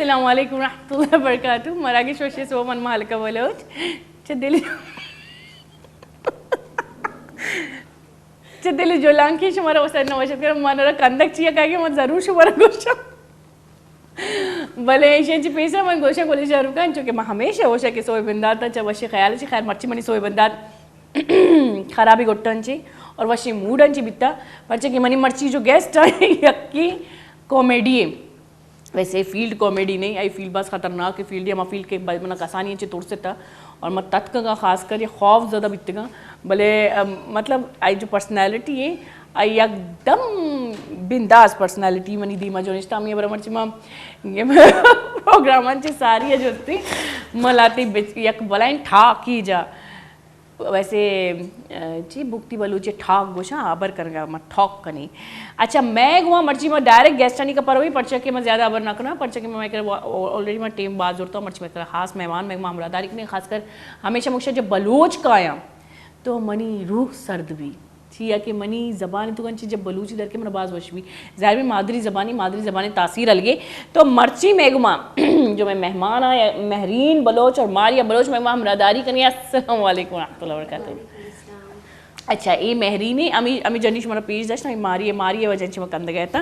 السلام علیکم ورحمۃ اللہ وبرکاتہ۔ مراگش وشی سو من مالکہ بلوچ۔ چہ دل، چہ دل جولانکی شمارا وسد نہ وشد کرم، من را کندک چیا کاگی من ضرور شمارا گوشم۔ بلے ایشی چی پیسر من گوشاں گلیں شاہ رخ خان، چونکہ من ہمیشہ گوشاں کہ سوئے بندات چہ وشی خیال چی، خیر مرچی منی سوئے بندات خرابی گٹن چی اور وشی موڈن چی بیتا، پرچہ کہ منی مرچی جو گیسٹ آئے یکی کامیڈی ہے۔ ویسے فیلڈ کامیڈی نہیں، اے فیلڈ بس خطرناک ہے، فیلڈ ہما فیلڈ کہ ب-، منا کسانی چی ترستا اور من تتکگاں، خاص کر یہ خوف زدہ بیتگاں۔ بلے، ام، مطلب، اے جو پرسنالٹی ہے، اے یک دم بنداز پرسنالٹی منی دیما جو نشتا، ہمیں برا مرچی ما پروگراماں چی ساری ہے جو تی ملاتی بچ-، یک بلائیں ٹھاکی جا۔ ویسے، ا، چی بگتی بلوچی ٹھاک گوشاں، ہبر کنگا، ما ٹھاک کنی۔ اچھا، میں گوا مرچی ما ڈائریکٹ گیسٹانی کا پروی، پرچہ کہ ما زیادہ ہبر نہ کناں، پرچہ کہ ما میں کر آلریڈی ما ٹیم باز زورتا، مرچی میں کر خاص مہمان، میں ما ہمراہداری کنی، خاص کر ہمیشہ مکشہ جب بلوچ کایاں تو منی روح سرد بی۔ چیا کہ منی زبان تو گنچی جب بلوچی در کے من باز وش بی۔ ظاہر بی مادری زبانی، مادری زبانی تاثیر الگے۔ تو مرچی میں گما جو میں مہمان آ مہرین بلوچ اور ماریا بلوچ میں گما ہمراہداری کنی۔ السلام علیکم ورحمۃ اللہ وبرکاتہ۔ اچھا، اے مہرین ہے، امی، امی جنی شمارا پیش داشت، امی ماری ہے، ماری ہے وجہ چی ما کندگا تا۔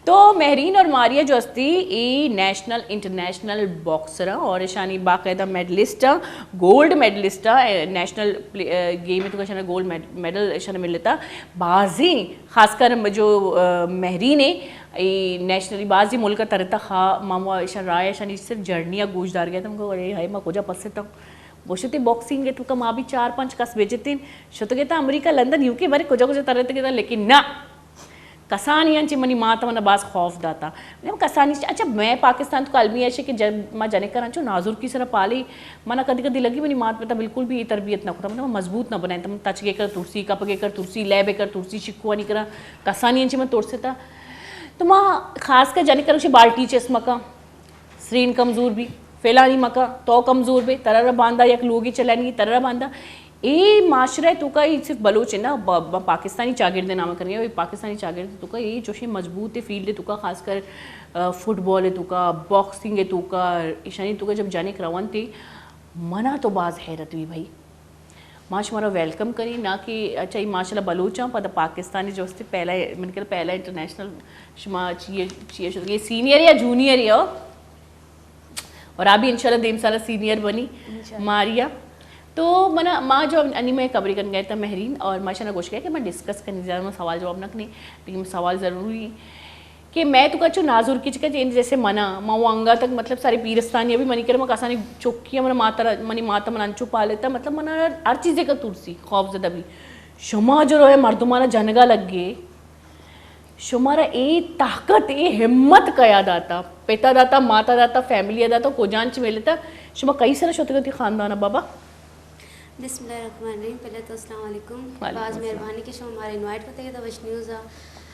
تو مہرین اور ماریا جو استی، اے نیشنل انٹرنیشنل باکسر ہیں اور اشانی باقاعدہ میڈلسٹ ہیں، گولڈ میڈلسٹ ہیں، اے، نیشنل پلے-، اے، گیم تو اشانا گولڈ میڈ-، میڈل اشانا ملتا۔ بازی خاص کر جو، اے، مہرین ہے، اے نیشنلی بازی ملک ترتا خا مامو اشان رائے اشانی صرف جرنی گوش دار گیا تھا، ہم کو، ارے ہائے، ما کجا پستا۔ گوشتے باکسنگ ہے تو کم آبی چار پنچ کس بیچتے ہیں، شتگے تا امریکہ، لندن، یو کے، بارے کجا کجا ترتے گیا، لیکن نہ۔ کسانی انچے منی مات منا باز خوف داتا۔ من کسانی چ-، اچھا، میں پاکستان تو المی ایشے کہ جب ما جنک کراں چو نازرکی سرا پالی، منا کدی کدی لگی منی مات پتا بالکل بھی یہ تربیت نہ کتا، مطلب مضبوط نہ بنائیں، تم تچگے کر ترسی، کپگے کر ترسی، لیبے کر ترسی، شکوانی کرا، کسانی انچے من ترستا۔ تو ما خاص کر جنک کراں چو بالٹی چست مکا، سرین کمزور بی، فلانی مکا، تو کمزور بے، ترا را باندا یک لوگی چلانی، ترا را باندا۔ اے معاشرہ توکا اے صرف بلوچ نہ، ب-، ب-، پاکستانی چاگرد نام کرنے، اے پاکستانی چاگرد توکا اے چوشیں مضبوط فیلڈ توکا خاص کر، آ، فٹبال توکا، باکسنگ توکا، ایشانی توکا جب جنک روان تے، منا تو باز حیرت ہوئی بھائی۔ ما شمارا ویلکم کنی، نہ کہ اچھا، اے ماشاءاللہ بلوچاں، پدا پاکستانی جو استے پہلا، من کر پہلا انٹرنیشنل شما چیئے، چیئے شد، یہ سینئر یا جونیئر یا؟ اور ابھی انشاءاللہ دیم سال سینئر بنی انشاءاللہ۔ ماریا۔ تو منا، ما جو انی میں خبری کن گئے تھا مہرین، اور ما شنا گوش گئے کہ میں ڈسکس کرنی، زیادہ میں سوال جواب نہ کرنی، لیکن سوال ضروری ہے کہ میں تو کچھ نازرکی چکا چینج جیسے منا، ما وہ انگا تک مطلب سارے پیرستانی ابھی منی کرے، ما کسانی چوکی ہے، منا ماتا را-، منی ماتا من انچو پالتا، مطلب منا ہر چیزے کا ترسی، خوف زدہ بھی۔ شما جو روئے مردمانا جنگا لگے، شمارا اے طاقت، اے ہمت کیا داتا؟ پتا داتا، ماتا داتا، فیملی داتا، کجان چ ملتا؟ شما کئی سر شتگتی خاندان بابا؟ بسم اللہ الرحمن الرحیم۔ پہلے تو السلام علیکم۔ وعلیکم باز السلام۔ مہربانی کہ شما ہمارے انوائٹ کرتے تو وش نیوز آ۔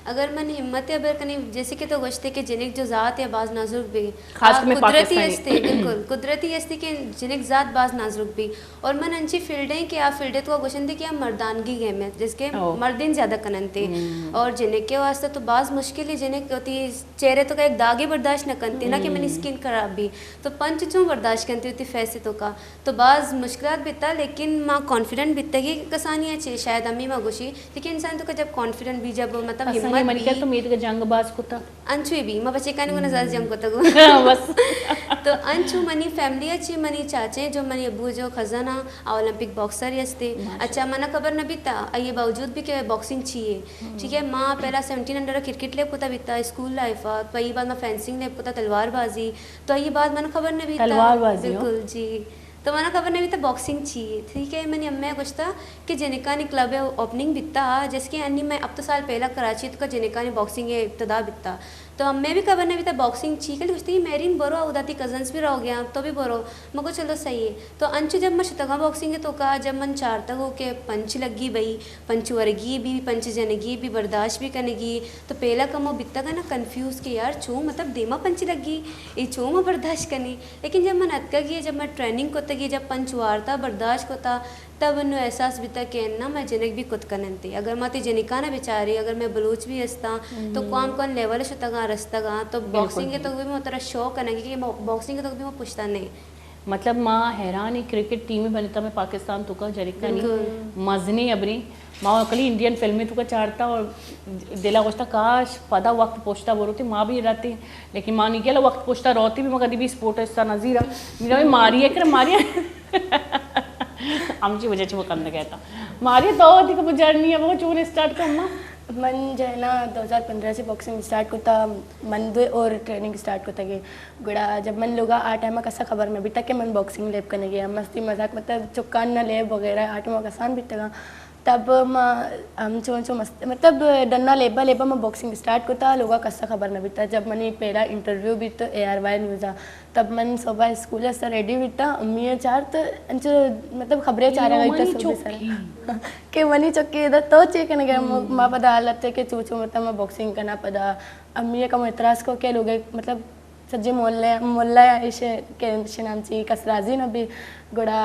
اگر من ہمت ابر کنی، جیسے کہ تو گوشتے کہ جنک جو ذات ہے باز نازک بی، خاص کر میں قدرتی پاکستانی۔ استے، بالکل قدرتی استے کہ جنک ذات باز نازک بی۔ اور من انچی فیلڈ ہیں کہ آ فیلڈ تو گوشن دے کہ آ مردانگی گیم ہے، جس کے او۔ مردین زیادہ کننتے۔ ہم۔ اور جنک کے واسطے تو باز مشکل ہے، جنک ہوتی چہرے تو کا ایک داغی برداشت نہ کنتے، نہ کہ منی ہم۔ سکن خراب بھی۔ تو پنچ چون برداشت کنتے ہوتی فیسے تو کا۔ تو باز مشکلات بیتا، لیکن ما کانفیڈنٹ بیتا کہ کسانی ہے چے، شاید امی ما گوشی، لیکن انسان تو کا جب کانفیڈنٹ بھی، جب مطلب کسانی ہمت من بھی۔ کر تو مید کا جنگ باز کتا۔ انچوئی بھی، ما بچے کانی گنا زیادہ جنگ کتا گو۔ بس۔ تو انچو منی فیملی اچھی، منی چاچے جو منی ابو جو خزانہ اولمپک باکسر ہی استے۔ ماشاءاللہ۔ اچھا، منا خبر نہ بیتا، اے باوجود بھی کہ باکسنگ چی ہے۔ ہم۔ ٹھیک ہے، ما پہلا سیونٹین انڈر کرکٹ لیب کتا بیتا، اسکول لائف آ، پئی بعد ما فینسنگ لیب کتا، تلوار بازی۔ تو اے بعد منا خبر نہ بیتا۔ تلوار بازی ہو؟ بالکل، جی۔ تو منا خبر نہ بیتا باکسنگ چی ہے۔ ٹھیک ہے، منی امے گوشتا کہ جنکانی کلب اوپننگ بیتا، جیسے کہ انی میں ہفتہ سال پہلا کراچی تو کا جنکانی باکسنگ ابتدا بیتا۔ تو ہمیں بھی خبر نہ بیتا باکسنگ چی کلی گوشتی، مہرین برو، اودا تی کزنس بھی رو گیا، تو بھی برو۔ مگو چلو صحیح ہے۔ تو انچو جب من شتگا باکسنگ تو کا، جب من چارتگو کہ پنچ لگی بئی، پنچ ورگی بھی، پنچ جنگی بھی، برداشت بھی کنگی، تو پہلا کمو بیتگا نا کنفیوز کہ یار چون مطلب دیما پنچ لگی، اے چون ما برداشت کنی۔ لیکن جب من اتکگی، جب من ٹریننگ کتگی، جب پنچ وارتا برداشت کتا، تب انو احساس بیتا کہ اناں مئے جنک بھی کت کننتے۔ اگر ما تی جنکانا بچارے، اگر مئے بلوچ بھی ہستاں، تو ہم۔ کوام کون لیول شتگاں، رستگاں، تو بالکل۔ باکسنگ ءِ تو بھی من ترا شوق کنگی کہ باکسنگ ءِ تو بھی من پشتا نہیں۔ مطلب، ما حیران ایں، کرکٹ ٹیم بنتا میں پاکستان تو کا جنکانی بالکل۔ مزنیں ابری۔ ما کلی انڈین فلمیں تو کا چارتا اور دلا گوشتا کاش پدا وقت پشتا بروتی، ما بھی رہتے، لیکن ما نہیں گلا وقت پشتا روتی بھی، مگر دی بھی سپورٹ حصہ نظیرہ۔ میرا ماری ہے کہ ماری ہے۔ ہم چی وجہ چی وہ کرنے گیا تھا۔ ماری تو ہوتی کہ وہ جرنی ہے، وہ چون اسٹارٹ کرنا۔ من جو ہے نا، دو ہزار پندرہ سے باکسنگ اسٹارٹ کرتا، من دو اور ٹریننگ اسٹارٹ کرتا کہ گڑا جب من لوگا آ ٹائم کسا خبر نہ بیتا کہ من باکسنگ لیب کرنے گیا، مستی مذاق مطلب چکان نہ لیب وغیرہ آ ٹائم کسان بیتگا۔ تب ما ہم چون چون مست مطلب ڈنا لیبا لیبا ما باکسنگ اسٹارٹ کرتا، لوگا کسا خبر نہ بیتا۔ جب منی پہلا انٹرویو بیت اے آر وائی نیوزا، تب من صبح اسکول سے ریڈی بیتا، امی چارت انچو مطلب خبریں چارا گئی تا صبح سر کہ منی چکی ادا تو چے کنگے؟ ما پدا حالت کہ چو چو مطلب ما باکسنگ کنا۔ پدا امی کم اعتراض کو کہ لوگ مطلب سجے محلہ محلہ ایش کہ شنام چی کس راضی نہ بی۔ گڑا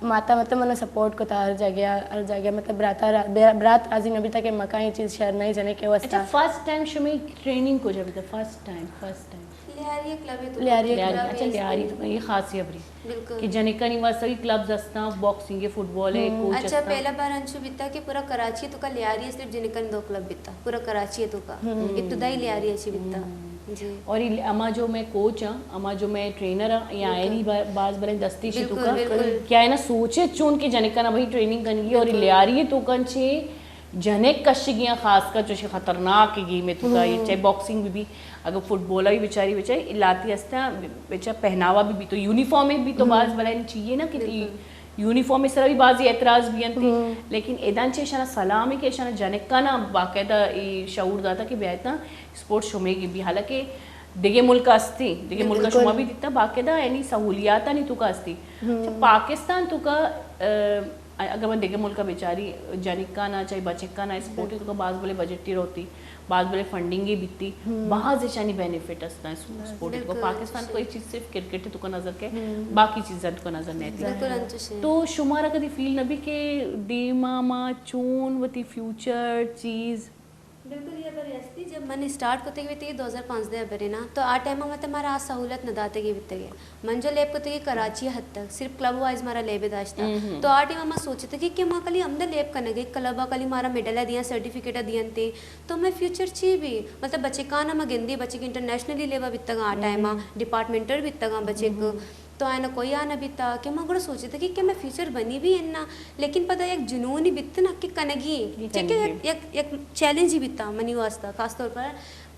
ماتا مطلب منو سپورٹ کتا ہر جگہ، ہر جگہ مطلب براتا را-، برا-، برات راضی نہ بیتا کہ مکان یہ چیز شہر نہیں جنے کے واسطہ۔ اچھا، فرسٹ ٹائم شمی ٹریننگ کو جب first time, first time? Lyari club ہے تو لیاری کلب۔ اچھا، لیاری تو یہ خاصی ابری بالکل۔ کہ جنکانی واسطہ بھی کلبز ہستاں، باکسنگ ہے، فٹ بال ہے، کوچ اچھا، ہستاں۔ پہلا بار انچو بیتا کہ پورا کراچی تو کا لیاری ہے، صرف جنکانی دو کلب بیتا پورا کراچی تو کا۔ ابتدائی لیاری اچھی بیتا۔ جی۔ اور یہ اما جو میں کوچ ہاں، اما جو میں ٹرینر ہاں، یہ آئینی با-، باز بلے دستی شی تو بالکل، کا۔ بالکل۔ کیا ہے نا سوچے چون کہ جنکانا بھائی ٹریننگ کنگی اور یہ لیاری تو کن چے جنک کشگیاں، خاص کر چوشیں خطرناک گیم ہے تو کا، یہ چاہے باکسنگ بھی بھی، اگر فٹ بال بھی بیچاری بیچاری لاتی ہستا، بیچا پہناوا بھی بھی تو یونیفارم بھی تو باز بلائیں چاہیے نا کہ یونیفارم سرا بھی بعضی اعتراض بھی انت، لیکن ادان چے شانا سلام ہے کہ شانا جنکانا باقاعدہ یہ شعور داتا کہ بیایتا اسپورٹ شمیگی بھی، حالانکہ دگہ ملک استی، دگہ ملک شما بھی دیتا باقاعدہ یعنی سہولیات نہیں تو کا استی۔ اچھا، پاکستان تو کا، اگر من دگہ ملک ء بچاری، جنکان ء چاہے بچکان ء اسپورٹ ء توکا باز بلے بجٹی روتی، باز بلے فنڈنگ ء بیتی، باز اشانی بینیفٹ است اسپورٹ ء توکا۔ پاکستان ء کوئی چیز صرف کرکٹ ء توکا نظر کئے، باقی چیزاں توکا نظر نئیتی۔ تو شمارا کدی فیل نہ بی کہ دیما ما چون وتی فیوچر چیز؟ بالکل، یہ ہبر ہستی، جب من اسٹارٹ کتگی بیتگی دو ہزار پانزدہ ء برے نا، تو آ ٹائم ء مطلب مارا آ سہولت نہ داتگی بیتگی۔ من جو لیب کتگی کراچی ء حد تک صرف کلب وائز مارا لیب ء داشتا۔ تو آ ٹائم ء ما سوچتگی کہ ما کلی ہمدا لیب کنگی، کلب ء کلی مارا میڈل ء دیاں، سرٹیفکیٹ ء دیاں تے، تو مئے فیوچر چی بی؟ مطلب بچکان ء ما گندی، بچک انٹرنیشنلی لیب ء بیتگاں آ ٹائم ء، ڈپارٹمنٹل بیتگاں بچک۔ تو آیانا کوئی آ نہ بیتا کہ ما گڑا سوچتگی کہ مئے فیوچر بنی بھی اناں، لیکن پدا یک جنونی بیت نا کہ کنگی، چہ کہ یک، یک، یک چیلنج ہی بیتا منی واسطہ، خاص طور پر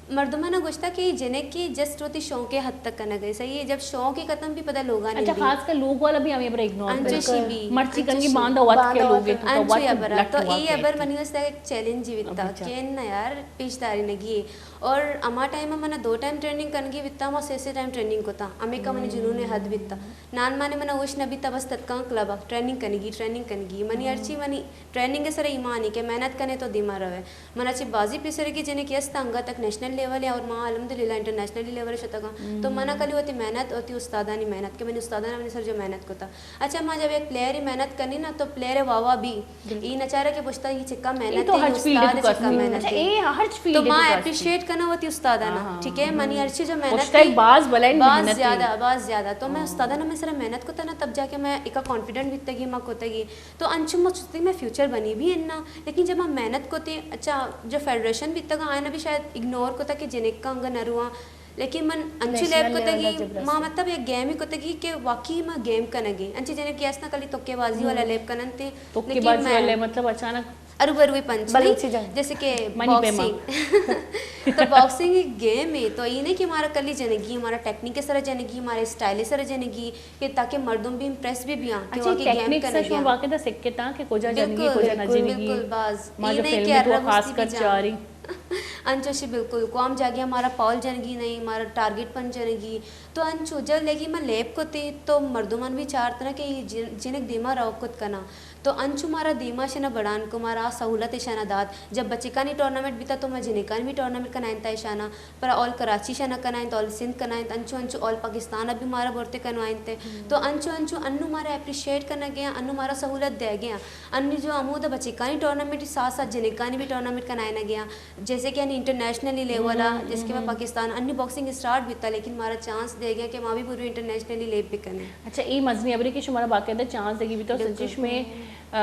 مردمانا گوشتا کہ اے جنک کہ جسٹ وتی شوق ء حد تک کنگ ء، صحیح ہے، جب شوق ہی ختم بھی پدا لوگا اچھا، نندی۔ خاص کر لوگ والا بھی ہمیں برا اگنور کرتا۔ انچوشی بھی، مرچی کنگی باندا وت کے لوگ تو انچوشی ابرا۔ تو اے ابر منی واسطہ یک چیلنج ہی بیتا کہ نہ یار، پیش داری نگی۔ اور ہما ٹائم ء من دو ٹائم ٹریننگ کنگی بیتا، ما سے سے ٹائم ٹریننگ کتا، ہمے کا منی جنون حد بیتا۔ نان مانے من ہوش نہ بیتا، بس تتکاں کلب ء ٹریننگ کنگی، ٹریننگ کنگی۔ منی ہرچی منی ٹریننگ ء سر ایمان ای کہ محنت کنے تو دیما روے۔ من اچی بازی پیسرگی جنے کہ است انگا تک نیشنل لیول ء اور ما الحمدللہ انٹرنیشنلی لیول ء شتگاں۔ تو من کلی وتی محنت، وتی استادانی محنت کہ منی استادان منی سر جو محنت کتا۔ اچھا، ما جب یک پلیئر ء محنت کنی نا، تو پلیئر ء واہ واہ بی۔ ای نچارہ کہ پشتا ای چکا محنت تو ای ہرچ فیلڈ استاد تو چکا کرتی۔ محنت اچھا، ای۔ ای ہرچ فیلڈ تو تو ما کرتی۔ اپریشیٹ کنا وتی استادانا، ہاں، ہاں، ٹھیک ہے؟ ہاں۔ منی ہرچی جو محنت پشتا ای باز بلائیں باز محنت ای۔ زیادہ، باز زیادہ۔ تو میں استادانا میں سر محنت کتا نا، تب جا کے میں ایکا کانفیڈنٹ بیتگی، ما کتگی۔ تو انچو ما سوچتی میں فیوچر بنی بھی اناں، لیکن جب ما محنت کتی، اچھا، جو فیڈریشن بیتگا، آئینا بھی شاید اگنور کتا کہ جنکا انگا نہ رواں۔ لیکن من انچو لیب کتگی، ما مطلب یک گیم ہی کتگی کہ واقعی ما گیم کنگی۔ انچی جنے کہ اسنا کلی توکے بازی والا لیب کننتے، توکے بازی والا مطلب اچانک ارو بروے پنچ نہیں، جیسے کہ باکسنگ۔ تو باکسنگ ایک گیم ہے، تو یہ نہیں کہ ہمارا کلی جنگی، ہمارا ٹیکنیک سر جنگی، ہمارے اسٹائل سر جنگی، کہ تاکہ مردم بھی امپریس بھی بیاں کہ اچھا، واقعی گیم ٹیکنیک سر شما واقعی دا سکتا کہ کجا جنگی، کجا نہ جنگی۔ بالکل، باز۔ ما جو فلم تو خاص کر چاری۔ انچوشی بالکل، کوام جاگے ہمارا پاول جنگی نہیں، ہمارا ٹارگٹ پن جنگی۔ تو انچو جب لگی ما لیب کتے تو مردمان بھی چارتنا کہ یہ جن-، جنک دیما رو کت کنا۔ تو انچو مارا دیما شنا بڑان کو، مارا آ سہولت شنا دات۔ جب بچکانی ٹورنامنٹ بیتا تو ما جنکانی بھی ٹورنامنٹ کنائنتا شنا، پر آل کراچی شنا کنائنت، آل سندھ کنائنت، انچو انچو آل پاکستان بھی مارا برتے کنوائنتے۔ تو انچو انچو انو مارا اپریشیٹ کرنا گیا، انو مارا سہولت دے گیا۔ انی جو ہمودا بچکانی ٹورنامنٹ ساتھ ساتھ جنکانی بھی ٹورنامنٹ کنائے نہ گیا، جیسے کہ انٹرنیشنلی لیول ءَ، جس کہ ما پاکستان انی باکسنگ اسٹارٹ بیتا، لیکن مارا چانس دے گیا کہ ما بھی برو انٹرنیشنلی لیب بکنیں۔ اچھا، اے مزنی ہبرے کہ شمارا باقاعدہ چانس دیگی بیتا، سچش میں، آ،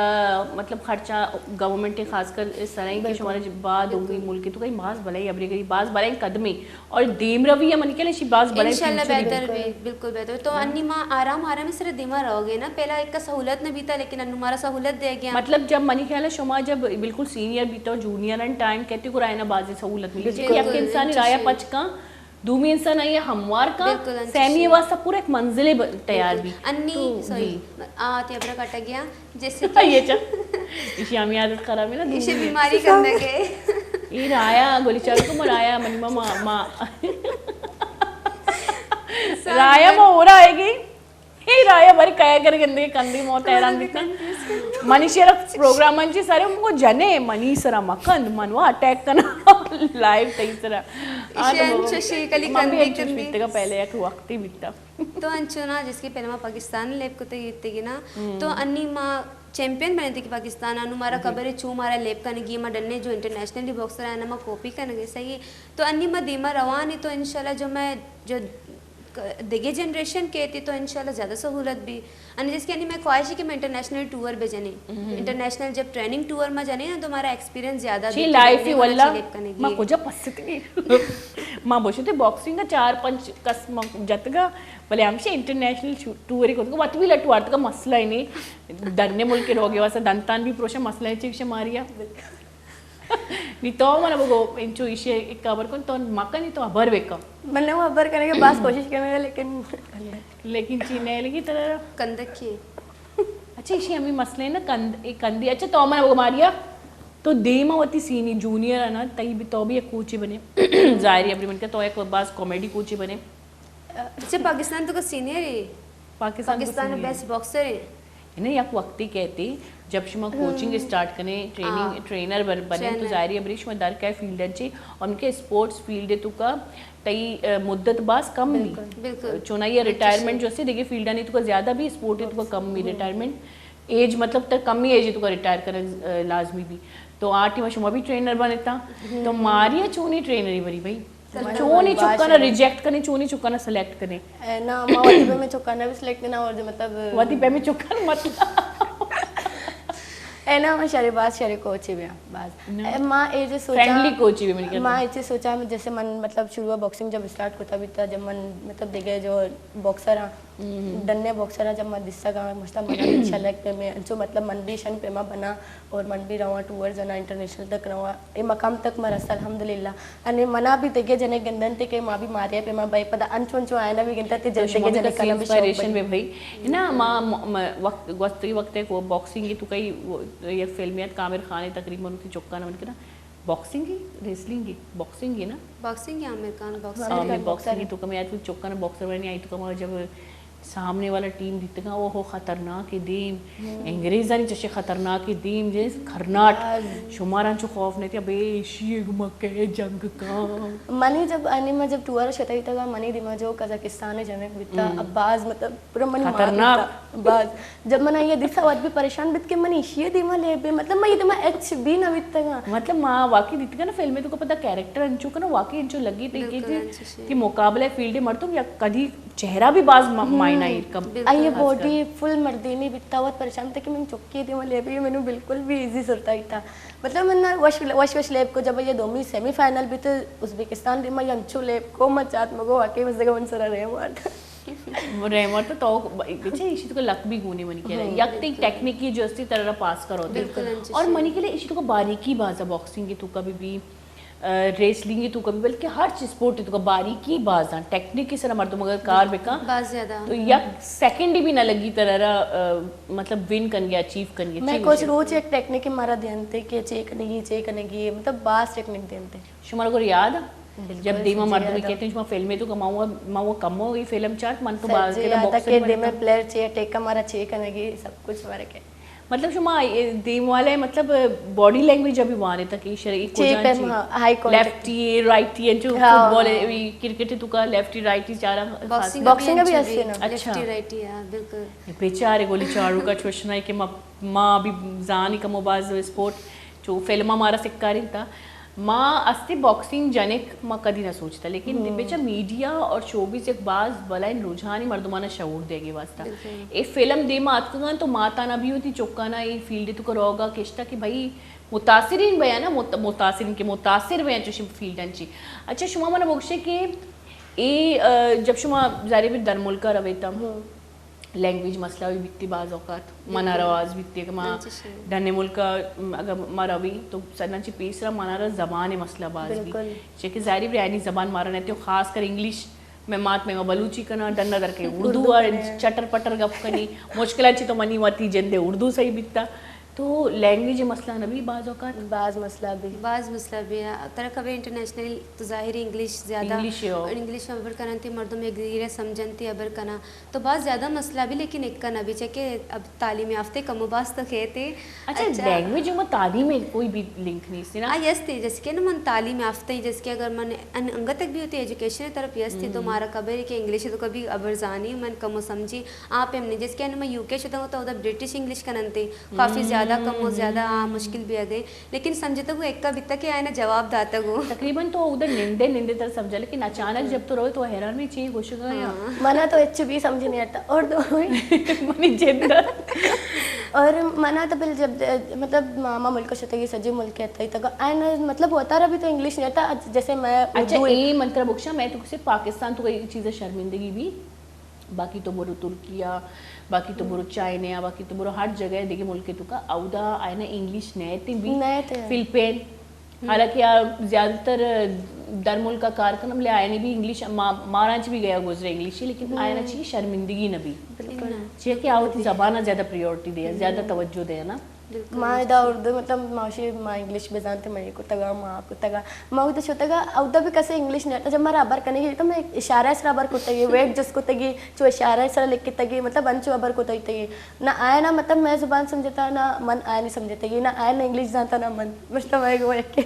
مطلب خرچہ گورنمنٹ خاص کر سرائیں کہ شمارا بعد ہوگی ملک تو کئی باز بلائی ہبرے گئی، باز بلائی قدمے اور دیم روی ہے، من کہ شی باز بلائی انشاءاللہ بہتر بھی، بالکل بہتر۔ تو انی ما آرام آرام سر دیما رہو گے نا، پہلا ایک کا سہولت نہ بیتا، لیکن انو مارا سہولت دے گیا۔ مطلب جب منی خیال ہے شما جب بالکل سینئر بیتا ہو، جونیئر ان ٹائم کہتے کو رائنا بازی سہولت ملی، کہ یک انسانی رایا پچ کا، دومی انسان آئی ہموار کا، سیمی واسطہ پورا ایک منزلے تیار بھی۔ انی، سوری، آ تی ابرا کٹا گیا۔ جیسے کہ یہ چا، ایشی ہمیں عادت خراب ہے نا، ایشی بیماری کرنے کے۔ یہ رایا گولی چار کو مرایا منی ماما ما۔ رایا ما ہو رہا ہے گی۔ اے رایا بری کیا کر گندے کندی موت حیران بیتا۔ منی شیر پروگرام انچی سارے ان کو جنے منی سرا مکند منوا اٹیک کنا لائیو تئی سرا۔ ایشی انچو شی کلی کندی کندی۔ پہلے ایک وقتی بیتا۔ تو انچو نا، جس کہ پہلے ما پاکستان لیب کو تے گیتے گی نا، تو انی ما چیمپئن بنے تے کہ پاکستان انو مارا خبر ہے چو مارا لیب کنگی، ما ڈنے جو انٹرنیشنلی باکسر آنا ما کاپی کنگے، صحیح ہے۔ تو انی ما دیما روان ہے، تو انشاءاللہ جو میں جو دگے جنریشن کے تی تو انشاءاللہ زیادہ سہولت بھی۔ انی جس کہ انی میں خواہش ہے کہ میں انٹرنیشنل ٹور بہ جنے۔ انٹرنیشنل جب ٹریننگ ٹور ما جنے نا تو ہمارا ایکسپیرینس زیادہ چی لائف ہی واللہ ما کجا پستی۔ ما بوشتے باکسنگ چار پنچ کس ما جتگا، بلے ہمشہ انٹرنیشنل ٹور کو وت بھی لٹ وارتگا مسئلہ ہی نہیں۔ دنے ملک روگے واسطہ دنتان بھی پروشا مسئلہ ہے چیک شماریا۔ نی تو منا بگو انچو ایشی ایک خبر کن تو مکن نی تو خبر بکن۔ من نے خبر کرنے کے بعد کوشش کرنے کا لیکن لیکن چی نہیں لگی ترا۔ کندکی۔ اچھا ایشی ہمیں مسئلہ ہے نا کند، ایک کندی۔ اچھا تو منا بگو ماریا تو دیما وتی سینی جونیئر ہے نا، تئی بھی تو بھی ایک کوچی بنے۔ ظاہری اپنی من کے تو ایک باز کامیڈی کوچی بنے۔ اچھا پاکستان تو کا سینئر ہے۔ پاکستان پاکستان بیسٹ باکسر ہے۔ انہیں یک وقتی کہتے جب شما کوچنگ اسٹارٹ کنے، ٹریننگ ٹرینر بنے تو ظاہری ہے بری شما در کئے فیلڈ انچے، ان کے اسپورٹس فیلڈ تو کا تئی مدت باز کم بھی۔ بالکل۔ چونائی ریٹائرمنٹ جو سے دیگه فیلڈانی تو کا زیادہ بھی، اسپورٹ تو کا کم بھی ریٹائرمنٹ۔ ایج مطلب تر کمی ایج تو کا ریٹائر کرنا لازمی بھی۔ تو آ ٹیم شما بھی ٹرینر بنتا۔ تو ماریا چونی ٹرینری بری بھائی؟ چونی چکانا ریجیکٹ کنے، چونی چکانا سلیکٹ کنے؟ اے، نا، ما وتی پہ میں چکانا بھی سلیکٹ کنا اور جو مطلب وتی پہ میں چکانا مطلب اے نا، ما شرے باز شرے کوچی بھی ہاں، باز۔ اے، ما اے جو سوچا، فرینڈلی کوچی بھی میری ما اے چیز سوچا، جیسے من مطلب شروع باکسنگ جب اسٹارٹ کرتا بھی تھا، جب من مطلب دیکھے جو باکسر ہاں، ڈنے باکسر ہاں، جب من دستا گا، مشتا منا بھی اچھا لگ پہ میں، انچو مطلب من بھی شن پہ ما بنا، اور من بھی رواں ٹور جنا انٹرنیشنل تک رواں۔ اے مقام تک ما رستا الحمدللہ۔ انے منا بھی دگہ جنے گندن تے کہ ما بھی ماریا پہ ما بھائی پدا انچو انچو آئنا بھی گنتا تے جن دگہ جنے کنا بھی شوق انسپائریشن بنی۔ میں بھائی نا ما م-، م-، وقت گوستی وقت کو باکسنگ تو کئی یہ فلمیات کامر خان تقریباً کی چکا نہ من کنا باکسنگ ہی ریسلنگ ہی باکسنگ ہی نا۔ باکسنگ ہی عامر خان باکسنگ۔ عامر باکسنگ تو کم یاد چکا نا باکسر بنی آئی تو کم جب سامنے والا ٹیم دیتگا، اوہو خطرناک دیم، انگریزانی چشے خطرناک دیم، جیس خرناٹ، شماران چو خوف نہیں تھی، ابے ایشی ایک مکہ جنگ کا۔ منی جب انی ما جب ٹور شتائی تگا، منی دیما جو قزاقستان جنگ بیتا، اب باز مطلب پورا منی مار خطرناک۔ بیتا، باز۔ جب من یہ دیسا وقت بھی پریشان بیت کہ من ایشی دیما لے بے، مطلب من یہ دیما ایچ بھی نہ بیتگا۔ مطلب ما واقعی دیتگا نا فلم تو کو پتا کیریکٹر انچو کنا واقعی انچو لگی تھی کہ بالکل انچو شے۔ کہ مقابلہ فیلڈ مردم یا کدی چہرہ بھی باز ما-، معنی ایر کم۔ بالکل۔ آئی باڈی فل مردینی بیتا، وت پریشان تھا کہ من چکی دیما لے بھی، مینوں بالکل بھی ایزی سرتا ہی تھا۔ مطلب من وش، وش وش لیب کو جب یہ دومی سیمی فائنل بھی تو ازبکستان دیما، یہ انچو لیب کو ما چات مگو واقعی مزے کا من سرا رہے مارتا۔ رہے مارتا تو بچے ایشی تو لک بھی گونی منی کہہ رہے۔ یک تی ٹیکنیکی جو استی طرح پاس کرو دے۔ بالکل انچو اور شے۔ منی کے لیے ایشی تو باریکی بازا باکسنگ کی تو کبھی بھی ریسلنگ تو کبھی بلکہ ہر چیز اسپورٹ تو باریکی باز ہیں، ٹیکنیک کی سر مردم اگر کار بکا باز زیادہ۔ تو یک سیکنڈ بھی نہ لگی ترا، آ، مطلب ون کن گیا، اچیو کن گیا، میں چی کچھ مشکل؟ روچ ایک ٹیکنیک مارا دینتے کہ چیک نہیں، چیک نہیں، مطلب باز ٹیکنیک دینتے۔ شمارا کو یاد ہے؟ بالکل، جب دیما سجی مردم یاد ہے۔ کہتے ہیں، شما فلمیں تو کماؤ، ما وہ کمو یہ فلم چارت، من تو سجی باز کے یاد ہے باکسر کہ بنتا۔ دیما پلیئر چیک، ٹیک کا مارا چیک کرنے کی سب کچھ فرق ہے۔ مطلب شما اے دیم والے مطلب باڈی لینگویج ابھی وارے تک ایشر ایک ہو چیک جان ہے، چی۔ ہاں، آئی کانٹیکٹ۔ لیفٹ ہی، رائٹ ہی، جو ہاں، فٹ بال ہاں۔ ہے، کرکٹ ہے تو کا لیفٹ ہی، رائٹ ہی، چارا باکسنگ خاص۔ باکسنگ ابھی ہستے نا۔ اچھا۔ لیفٹ ہی، رائٹ ہی، ہاں، بالکل۔ بیچارے گولی چارو کا چوشنا ہے کہ ما، ما ابھی زانی کمو باز اسپورٹ جو فلم ہمارا سکارین تھا۔ ما استی باکسنگ جنک ما کدی نہ سوچتا، لیکن بچا میڈیا اور شوبیز یک باز بلائیں رجحانی مردمانا شعور دیگی واسطہ۔ اے فلم دیما اتکگاں تو ماتانا بھی ہوتی چکانا اے فیلڈ تو کروگا کشتا کہ بھائی متاثرین بیانا مت-، متاثرین کے متاثر بیان چوشی فیلڈ انچی۔ اچھا، شما منا بگشے کہ اے، آ، جب شما ظاہر ہے در ملکا رویتا، لینگویج مسئلہ بھی بیتی بعض اوقات۔ منا رواز بیتی کہ ما ڈنے ملکا، م، اگر ما روی تو سرنا چی پیسرا منا را زبان مسئلہ باز بی۔ چہ کہ ظاہری بریانی زبان مارا نہ تے، خاص کر انگلش، میں مات میں بلوچی کنا، ڈنا در کے اردو آ چٹر پٹر گپ کنی، مشکلات چی تو منی وتی جندے اردو صحیح بیتا۔ تو لینگویج مسئلہ نہ بی بعض اوقات؟ بعض مسئلہ بی۔ بعض مسئلہ بی۔ ترا خبر انٹرنیشنل تو ظاہر ہے انگلش زیادہ، انگلش ہو۔ انگلش ہبر کنن تے مردم یک دیگرے سمجھن تے ہبر کنا۔ تو باز زیادہ مسئلہ بی، لیکن اکا نہ بی، چہ کہ اب تعلیم یافتہ کم و باز تو کھیتے۔ اچھا، لینگویج و تعلیم کوئی بھی لنک نہیں سی نا؟ آ، یس تے، جیسے کہ نا من تعلیم یافتہ ہی، جیسے کہ اگر من ان-، انگت تک بھی ہوتی ایجوکیشن طرف یس تے، تو مارا خبر ہے کہ انگلش تو کبھی ابر زانی، من کم و سمجھی، آپ ہم نہیں۔ جیسے کہ نا من یو کے شدہ ہوتا، ادھر برٹش انگلش کنن تے، کافی زیادہ کم و زیادہ، آ، مشکل بھی آ گئے۔ لیکن سمجھتگ و ایکا بیتگ کہ آئینا جواب داتگ و۔ تقریباً تو اودا نندے نندے تر سمجھا، لیکن اچانک جب تو روئے تو حیران بھی چی گوشگا یا۔ منا تو اچ بھی سمجھ نہیں آتا اردو۔ منی جند۔ اور منا تو بل جب، مطلب، ماما ملک شتگی، سجی ملک اتگی تگا، آئینا مطلب وتارا بھی تو انگلش نہیں آتا، جیسے میں اچھا، اردو اے منترا بخشا، میں تو کسے پاکستان تو کوئی چیز شرمندگی بھی؟ باقی تو برو ترکیہ، باقی تو برو چائنا، باقی تو برو ہر جگہ دیگہ ملک تو کا اودا آئینا انگلش نئے تے بھی۔ نئے تے۔ فلپین، حالانکہ آ زیادہ تر در ملک کا کار کنم، لے آئینے بھی انگلش ما-، مارانچ بھی گیا گزرے انگلش ہی، لیکن آئینا چی شرمندگی نہ بھی۔ بالکل۔ چیئے کہ آ وتی زبان زیادہ پریورٹی دے، زیادہ توجہ دے نا۔ ما ادا اردو، مطلب، ما شی، ما انگلش بزانتے، ما یہ کتگا، ما آپ کتگا۔ ما اودا شتگا، اودا بھی کسے انگلش نہیں آتا۔ جب مارا ابر کنگی تو میں اشارہ سرا ابر کتگی، ویب جس کتگی، چو اشارہ سرا لکھتگی، مطلب، انچو ابر کتگی۔ نہ آئینا، مطلب، میں زبان سمجھتا، نہ من آئینی سمجھتگی، نہ آئینا انگلش جانتا، نہ من، مطلب، میں وہ ایک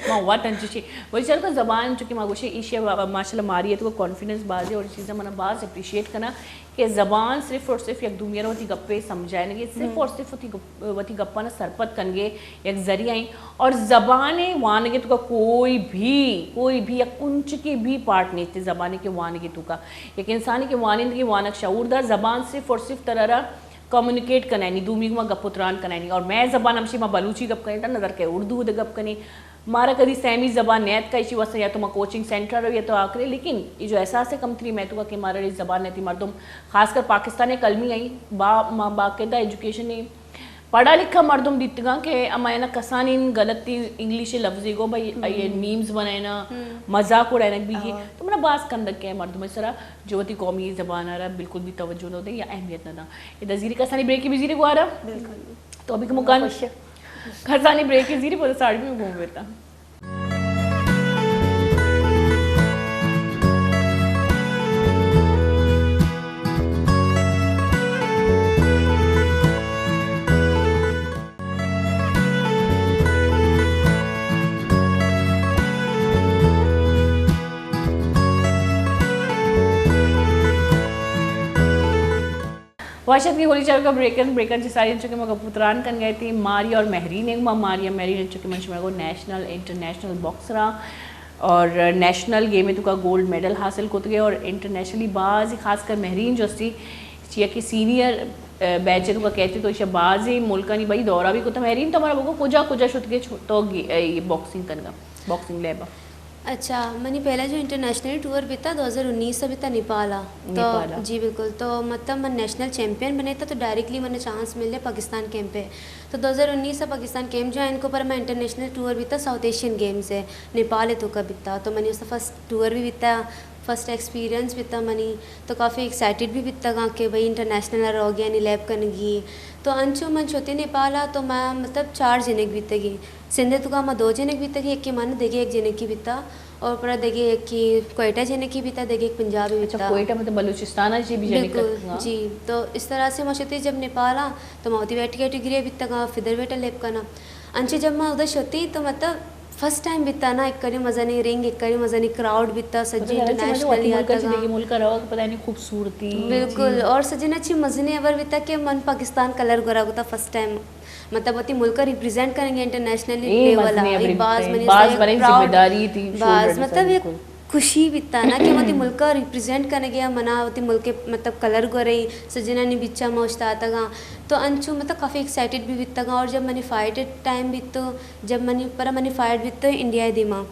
ما وات انچو چی۔ وہی چل کو زبان چونکہ ما گوشے ایشیا ماشاءاللہ ماری ہے تو کانفیڈنس باز ہے اور چیزیں منا باز اپریشیٹ کنا۔ کہ زبان صرف اور صرف یک دومی ء وتی گپے سمجھائینگے، صرف اور صرف وتی گپ-، وتی گپاں سرپد کنگے یک ذریعہ ایں۔ اور زبان وانگے تو کا کوئی بھی، کوئی بھی یک کنچکے بھی پارٹ نہیں تھے زبان کے وانگے تو کا۔ یک انسان کے وانندگی وانگ شعور دا، زبان صرف اور صرف ترارا کمیونیکیٹ کنائنی، دومی گما گپ و تران کنائنی۔ اور میں زبان ہمشی ما بلوچی گپ کنیں تا نظر کے اردو دے گپ کنیں۔ مارا کدی سیمی زبان نیت کا، ایشی واسطے یا تو ما کوچنگ سینٹر رو یا تو آکرے، لیکن یہ جو احساس کمتری میں تو کہ مارا یہ زبان نیتی مردم، خاص کر پاکستان کلمی آئی، با-، ما-، باقاعدہ ایجوکیشن پڑھا لکھا مردم دیتگاں کہ اما اینا کسانی غلطی انگلش لفظی گو بھائی، یہ میمز بنائینا، مذاق اڑائینا بھی گی۔ تو منا باز کندگ کہ مردم سرا جو وتی قومی زبان آرا بالکل بھی توجہ نہ دے یا اہمیت نہ دا۔ یہ دزیری کسانی بریکی بزیری گوارا۔ بالکل۔ تو ابھی کمکان کسانی بریک زیری پدا ساڑی میں گھوم بیتا۔ واشت کی ہولی چار کا بریکن، بریکن چی ساری چونکہ مگا پتران کن گئے تھی ماری اور مہرین، ایک ماں ماری اور مہرین چونکہ من شمارا کو نیشنل، انٹرنیشنل باکسر ہاں اور نیشنل گیم تو کا گولڈ میڈل حاصل کرتے گئے اور انٹرنیشنلی باز خاص کر مہرین جو سی چیا کہ سینئر بیچ تو کا کہتے تو اسے باز ملکانی بھائی دورہ بھی کرتا۔ مہرین تو ہمارا بگو کجا کجا شد کے چھو-، تو گی-، اے، باکسنگ کرنا، باکسنگ لیب۔ اچھا، منی پہلا جو انٹرنیشنل ٹور بیتا دو ہزار انیس ء بیتا نیپال ء۔ تو نیپال ء۔ جی بالکل، تو مطلب من نیشنل چیمپئن بنے تھا، تو ڈائریکٹلی من چانس ملے پاکستان کیمپ پہ۔ تو دو ہزار انیس ء پاکستان کیمپ جوائن کو پر میں انٹرنیشنل ٹور بیتا ساؤتھ ایشین گیمز ہے، نیپال ہے تو کا بیتا، تو منی اس فرسٹ ٹور بھی بیتا، فرسٹ ایکسپیرینس بیتا منی، تو کافی ایکسائٹڈ بھی بیتا گا کہ بھئی انٹرنیشنل ء روگی یعنی لیب کنگی۔ تو انچو من چھوتی نیپال ء تو میں مطلب چار جنک بیتگی۔ سندھ ء تو کا ما دو جنک بیتگی، یکی من دگہ یک جنکی بیتا اور پرا دگہ یکی کوئٹہ جنکی بیتا، دگہ یک پنجابی بیتا۔ اچھا، کوئٹہ مطلب بلوچستان ء جی بھی جنک بالکل، کتگا؟ جی۔ تو اس طرح سے ما شتی جب نیپال آ تو ما وتی ویٹ کیٹیگری بیتگا، فیدر ویٹ لیب کنا۔ انچے جب ما ادھر شتی تو مطلب فرسٹ ٹائم بیتا نا، ایک کڑی مزنی رنگ، ایک کڑی مزنی کراؤڈ بیتا، سجی انٹرنیشنل یاتگا۔ ملک روگ پتہ نہیں خوبصورتی۔ بالکل، اور سجی نا چی مزنی ہبر بیتا کہ من پاکستان کلر گورا گوتا فرسٹ ٹائم، مطلب وتی ملک ریپریزینٹ کریں گے انٹرنیشنلی لیول آ۔ باز منی باز بڑی ذمہ داری تھی، باز مطلب ایک خوشی بیتا نا کہ وتی ملک ریپریزینٹ کرنے گیا، منا وتی ملک مطلب کلر گورے سجنانی بچا ما اشتاتگاں۔ تو انچو مطلب کافی ایکسائٹڈ بھی بیتگاں، اور جب منی فائٹ ٹائم بیتو، جب منی پر منی فائٹ بیتو انڈیا دیما،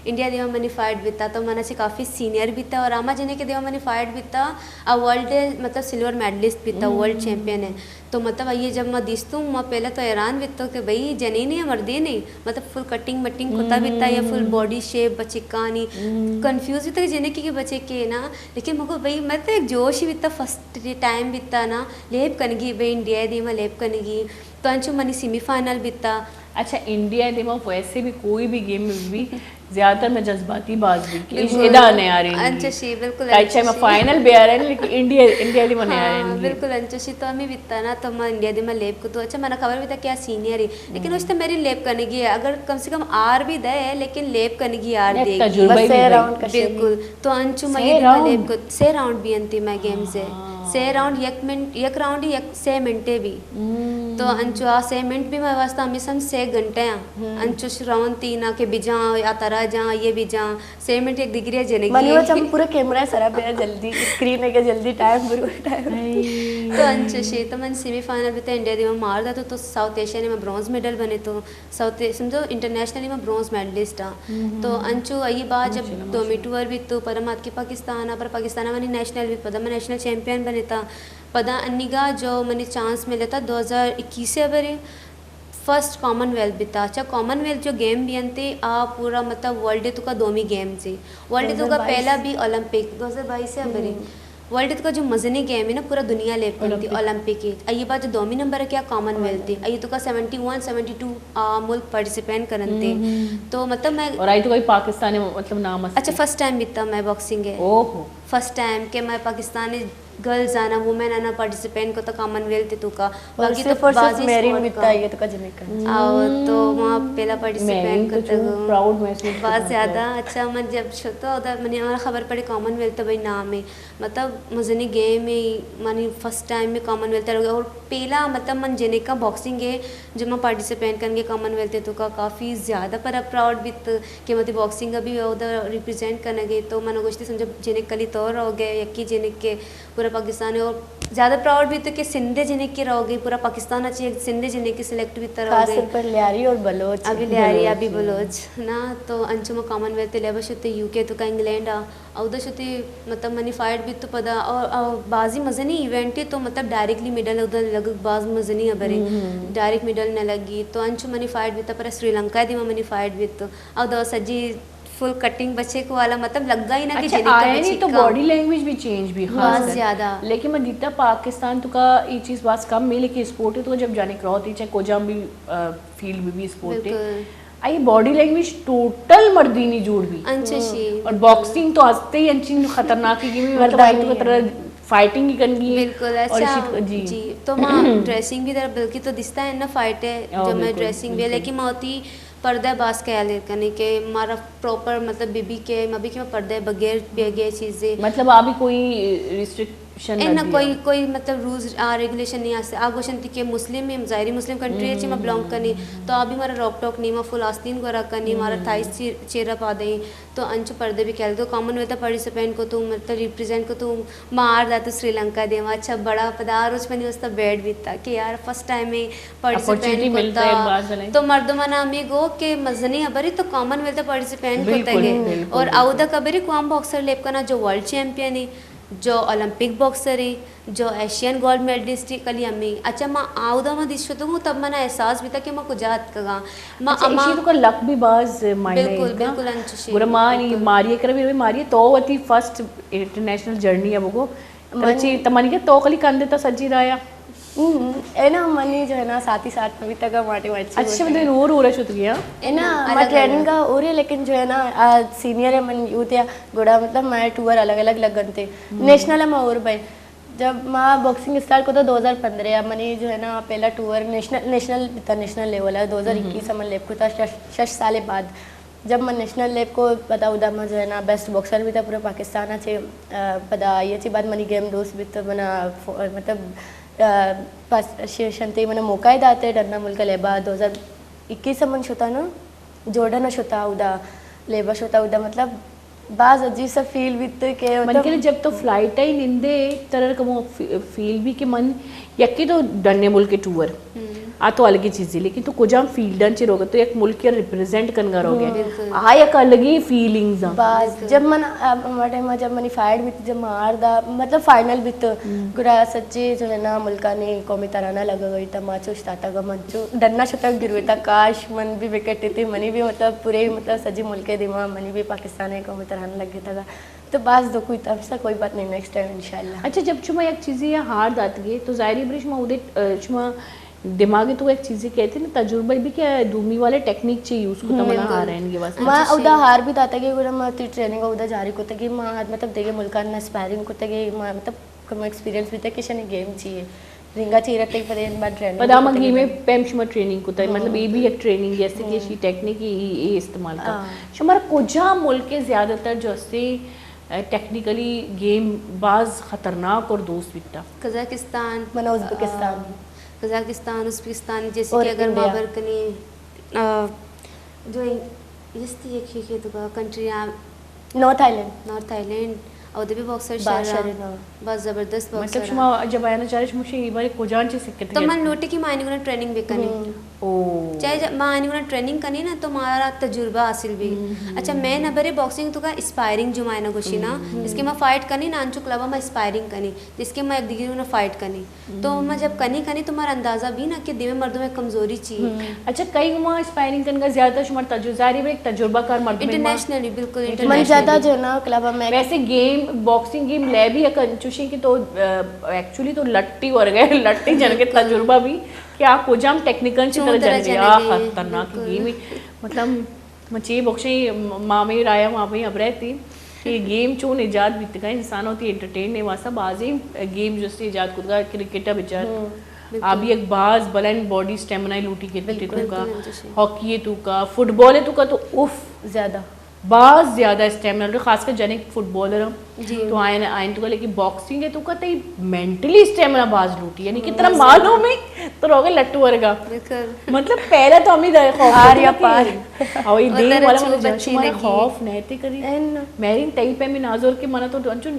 انڈیا دیما منی فائٹ بیتا تو منا چہ کافی سینئر بیتا، اور آما جنے کہ دیما منی فائٹ بیتا آ ورلڈ مطلب سلور میڈلسٹ بیتا، ورلڈ چیمپئن ہے۔ تو مطلب آئیے جب ما دیستوں ما پہلا تو حیران بیتو کہ بھئی جنینے یا مردینے، مطلب فل کٹنگ مٹنگ کتا بیتا یا فل باڈی شیپ بچکانی، کنفیوز بیتا کہ جنے کہ بچکے نا۔ لیکن مگو بھئی میں تو ایک جوش ہی بیتا، فرسٹ ٹائم بیتا نا، لیب کنگی بھئی انڈیا دیما لیب کنگی۔ تو انچو منی سیمی فائنل بیتا۔ اچھا، انڈیا دیما ویسے بھی کوئی بھی گیم میں بھی زیادہ تر میں جذباتی باز بھی کہ ادا نیارین۔ انچو شی بالکل، اچھا میں فائنل بیارین لیکن انڈیا انڈیا دیما نیارین۔ بالکل انچو شی تو ہمیں بیتا نا، تو ما انڈیا دیما لیب کو تو اچھا منا خبر بیتا کیا سینئر ہے، لیکن اس تو میری لیب کنگی ہے، اگر کم سے کم آر بھی دے لیکن لیب کنگی آر دے گی۔ بالکل۔ تو انچو ما یہ دنیا لیب کت، سے راؤنڈ بھی انتی میں گیمز ہے۔ سے راؤنڈ یک منٹ، یک راؤنڈ یک سے منٹے بھی۔ تو انچو آ سے منٹ بھی میں واسطہ ہمیں سم سے گھنٹے ہیں۔ انچو رونتی نا کہ بجاں، آ ترا جاں، یہ بجاں، سے منٹ یک دگریا جنگی۔ منی وچ ہم پورا کیمرہ سرا پہ جلدی، اسکرین ہے کہ جلدی ٹائم برو ٹائم۔ تو انچو شی تو من سیمی فائنل بھی تو انڈیا دیما مار دا تو، تو ساؤتھ ایشیا نے میں برونز میڈل بنے تو۔ ساؤتھ سمجھو انٹرنیشنلی ما برونز میڈلسٹ آں۔ تو انچو ای بعد جب دومی ٹور بیتو، پر ما اتکی پاکستان آ، پر پاکستان آ منی نیشنل بیت، پدا ما نیشنل چیمپئن بنتا۔ پدا انیگا جو منی چانس ملتا دو ہزار اکیس ء برے فرسٹ کامن ویلتھ بیتا۔ اچھا، کامن ویلتھ جو گیم بھی انتے آ پورا مطلب ورلڈ توکا دومی گیم تھی۔ ورلڈ توکا پہلا بھی اولمپک دو ہزار بائیس ء برے۔ ورلڈ توکا جو مزنیں گیم ہے نا، پورا دنیا لیب کنتی اولمپک۔ اولمپک ہے۔ اے بعد جو دومی نمبر ہے کیا کامن ویلتھ ہے۔ اے توکا سیونٹی ون، سیونٹی ٹو آ، ملک پارٹیسپینٹ کرنتے۔ تو مطلب میں اور آئی تو کوئی پاکستان ہے، مطلب نام است۔ اچھا، فرسٹ ٹائم بیتا میں باکسنگ ہے۔ اوہو۔ فرسٹ ٹائم کہ میں پاکستانی گرلز آنا، وومن آنا پارٹیسپینٹ کو تو کامن ویلتھ توکا۔ باقی تو صرف اور صرف بازی میرین بیتا ہے تو کا جنے کا۔ آو تو وہاں پہلا پارٹیسپینٹ کو تو پراؤڈ محسوس بہت زیادہ۔ اچھا، من جب چھوٹا ہوتا منی ہمارا خبر پڑی کامن ویلتھ بھائی نام ہے۔ مطلب مزنی گیم ہے، منی فرسٹ ٹائم میں کامن ویلتھ ء اور پہلا مطلب من جنکا باکسنگ ہے جو من پارٹیسپینٹ کنگے کامن ویلتھ ء توکا کافی زیادہ پر پراؤڈ بیت کہ متی باکسنگ ابھی اودا ریپریزینٹ کنگے تو من گوشتی سمجھو جنک کلی تو رہو گے یکی جنک کے پورا پاکستان ہے اور زیادہ پراؤڈ بیت کہ سندھ جنک کے رہو گے پورا پاکستان اچھی سندھ جنک کے سلیکٹ بیت رہو گے۔ خاص طور پر لیاری اور بلوچ۔ ابھی لیاری ابھی بلوچ نا تو انچو من کامن ویلتھ لیبا شتے یو کے توکا انگلینڈ آ اودا شتی مطلب منی فائٹ بیت تو پدا اور، اور بازی مزنی ایونٹ ہے تو مطلب ڈائریکٹلی میڈل اودا لگگ باز مزنی ہبرے۔ ڈائریکٹ میڈل نہ لگی تو انچو منی فائٹ بیت پر سری لنکا دیما منی فائٹ بیت تو اودا سجی فل کٹنگ بچے کو والا مطلب لگا ہی نہ کہ اچھا، جنکا آیا نہیں تو بچکا۔ باڈی لینگویج بھی چینج بھی خاص باز ہے۔ زیادہ۔ لیکن من دیتا پاکستان توکا یہ چیز باز کم ہے، لیکن اسپورٹ ہے تو جب جانے کرو تھی چاہے کجا بھی، آ، فیلڈ بھی، بھی اسپورٹ ہے۔ بالکل۔ آئی باڈی لینگویج ٹوٹل مردینی جوڑ بھی۔ انچو شی۔ اور باکسنگ تو ہستے ہی انچین خطرناک ہی گیم ہے، مطلب آئی تو خطر فائٹنگ ہی کرنی ہے۔ بالکل، اور اچھا، اسی طرح، جی۔ جی، تو ماں ڈریسنگ بھی در بلکہ تو دستا ہے نا فائٹ ہے، آ، جو میں بالکل، ڈریسنگ بھی ہے، بالکل۔ لیکن ماں ہوتی پردہ باز خیال کرنے کہ مارا پراپر مطلب بی بی کے، مبی کے پردہ بغیر بھی گئے چیزیں۔ مطلب آ بھی کوئی ریسٹرکٹ شن اے نہ نہ دیا۔ کوئی، کوئی مطلب رولز آ ریگولیشن نہیں آسے۔ آ گوشن تھی کہ مسلم ایں، ظاہری مسلم کنٹری اچ ما بلانگ کنی، تو آ بھی مارا روک ٹوک نہیں، ما فل آستین گورا کنی، مارا تھائیز چیر، چیر اپ آ دیں۔ تو انچو پردے بھی کہل تو کامن ویلتھ پارٹیسپینٹ کو تو مطلب ریپریزینٹ کو تو ما آر داتو سری لنکا دیما۔ اچھا بڑا پدا آ روچ منی واسطہ بیڈ بیتا کہ یار فرسٹ ٹائم میں پارٹیسپینٹ اپورچونٹی ملتا ہے ایک بار جنے۔ تو مردمانا ہمیں گو کہ مزنی ہبری تو کامن ویلتھ پارٹیسپینٹ کو بالکل، تگے۔ بالکل، اور بالکل۔ اودا کبری کوام باکسر لیب کنا جو ورلڈ چیمپئن ہے۔ جو اولمپک باکسر ایں، جو ایشین گولڈ میڈلسٹ ایں، کلی ہمے۔ اچھا، ما اودا ما دیست شتگوں، تب منا احساس بیتا کہ ما کجا اتکگاں۔ ما اچھا، اما ایشی تو کا لک بھی باز معنی بالکل، ہے۔ بالکل، انچوشی۔ گڑا ما نی بالکل۔ ماری کرا بھی ماری تو وتی فرسٹ انٹرنیشنل جرنی ہے بگو۔ من ترچی تمانی کے تو کلی کندے تا سجی رایا۔ ہم، اے نا منی جو ہے نا ساتھی ساتھ میں بھی تک ماٹی ماٹی اچھا، مطلب رو رو رہے شتگی ہاں؟ اے نا، ہم، ما الگ ٹریننگ الگ۔ کا ہو رہی ہے، لیکن جو ہے نا، آ، سینئر ہے من یوتھ یا گڑا مطلب مئے ٹور الگ الگ لگنتے۔ ہم۔ نیشنل ء ما اور بئے۔ جب ما باکسنگ اسٹارٹ کتا دو ہزار پندرہ ء، منی جو ہے نا پہلا ٹور نیشنل، نیشنل بیتا، نیشنل لیول ء، دو ہزار اکیس ء من لیب کتا، شش، شش سال بعد۔ جب من نیشنل لیب کو، پدا اودا من جو ہے نا بیسٹ باکسر بیتا پورا پاکستان ءَ چہ۔ پدا آئی ءَ چہ بعد منی گیم دوست بیت، منا مطلب شیشن تے منا موقع داتے ڈنا ملک لیبا دو ہزار اکیس من شتا نا، جورڈن شتا اودا، لیبا شتا اودا، مطلب باز عجیب سا فیل بیت کہ من مطلب کہ جب تو فلائٹ ءَ نندے ترا کمو فیل بی کہ من یکے تو ڈنے ملک ٹور آ تو الگی چیزی، لیکن تو کجام فیلڈاں چہ روگا، تو یک ملک ءَ ریپریزنٹ کنگا روگے، آ یک الگی فیلنگز آ۔ باز جب من ہمارے ٹائم جب منی فائٹ بیت، جب مار دا مطلب فائنل بیت، گڑا سچی جو ہے نا ملکانی قومی ترانہ لگا گئی تا، ما چوش تاتا گا من چو ڈنا شتا گروتا، کاش من بھی وکٹ تے منی بھی مطلب پورے مطلب سجی ملک دیما منی بھی پاکستان قومی ترانہ لگے تا۔ تو باز دکھ بیت، ہمسا کوئی بات نہیں، نیکسٹ ٹائم انشاءاللہ۔ اچھا، جب شما یک چیزی یا ہار داتگے تو ظاہری بری شما اودے شما دماغ تو یک چیزی کہتے نا تجربہ بھی کہ دومی والے ٹیکنیک چے یوز کتا منا ہار اینگے واسطے۔ ما اودا ہار بھی داتگے، گڑا ما تی ٹریننگ اودا جاری کتگی، ما مطلب دیگے ملکان نا اسپائرنگ کتگی، ما مطلب کم ایکسپیرینس بیتا کہ شنی گیم چی ہے۔ رنگا چی رٹے پدے بعد ٹریننگ پدا ما گیم پیم شما ٹریننگ کتا، مطلب اے بھی یک ٹریننگ جیسے کہ شی ٹیکنیک اے استعمال کا۔ شمارا کجا ملک زیادہ تر جو استے ٹیکنیکلی گیم باز خطرناک اور دوست بیتا؟ قزاقستان، من ازبکستان۔ قزاقستان، ازبکستان، جیسے کہ اگر ما بر کنی جو یستی یکی کہ تو کنٹری آ نارتھ آئی لینڈ۔ نارتھ آئی لینڈ، او دے بھی باکسر شر، باز زبردست باکسر۔ مطلب شما جب آیا نا چارے شما شی بارے کجان چے سکتے؟ تو من لوٹی کہ ما آنی گنا ٹریننگ بکنی۔ او۔ چاہے ما آنی گنا ٹریننگ کنی نا تو مارا تجربہ حاصل بھی۔ اچھا، میں نہ برے باکسنگ تو کا اسپائرنگ جو مائنا گوشی نا، اس کے ما فائٹ کنی نا انچو کلبا ما اسپائرنگ کنی، جس کے ما ایک دیگری گنا فائٹ کنی۔ تو ما جب کنی کنی تو مارا اندازہ بھی نا کہ دیمے مردم کمزوری چی۔ اچھا، کئی ما اسپائرنگ کنگا زیادہ تر شمار تجربہ، ظاہری بھائی ایک تجربہ کار مردم انٹرنیشنلی، بالکل من انٹرنیشنلی۔ زیادہ جو نا کلب میں ویسے گیم، باکسنگ گیم لے بھی یک انچوشی کہ تو ایکچولی تو لٹی ور گئے، لٹی جن کے تجربہ بھی کہ آپ کو جام ٹیکنیکل چی طرح جن گیا۔ خطرناک گیم ہے۔ مطلب مچی بخشی مامی رایا مامی ابرے تھی کہ گیم چون ایجاد بیتگا، انسان ہوتی انٹرٹین نے واسطہ بازی گیم جو سے ایجاد کتگا، کرکٹ بچار آ بھی ایک باز بلند باڈی اسٹیمنا لوٹی کے تے تو کا، ہاکی تو کا، فٹ بال تو کا تو اف زیادہ باز زیادہ اسٹیمنا لوٹی، خاص کر جنک فٹ بالر۔ تو آئین آئین تو کا، لیکن باکسنگ ہے تو کا تے مینٹلی اسٹیمنا باز لوٹی، یعنی کہ ترا معلوم ہے تو روگے لٹو ورگا۔ مطلب پہلا تو ہمیں دے خوف ہار یا پار۔ او یہ دے والا مطلب جنشو مارا خوف نہیں تے کری۔ میرین تئی پہ میں نازور کے منا تو انچو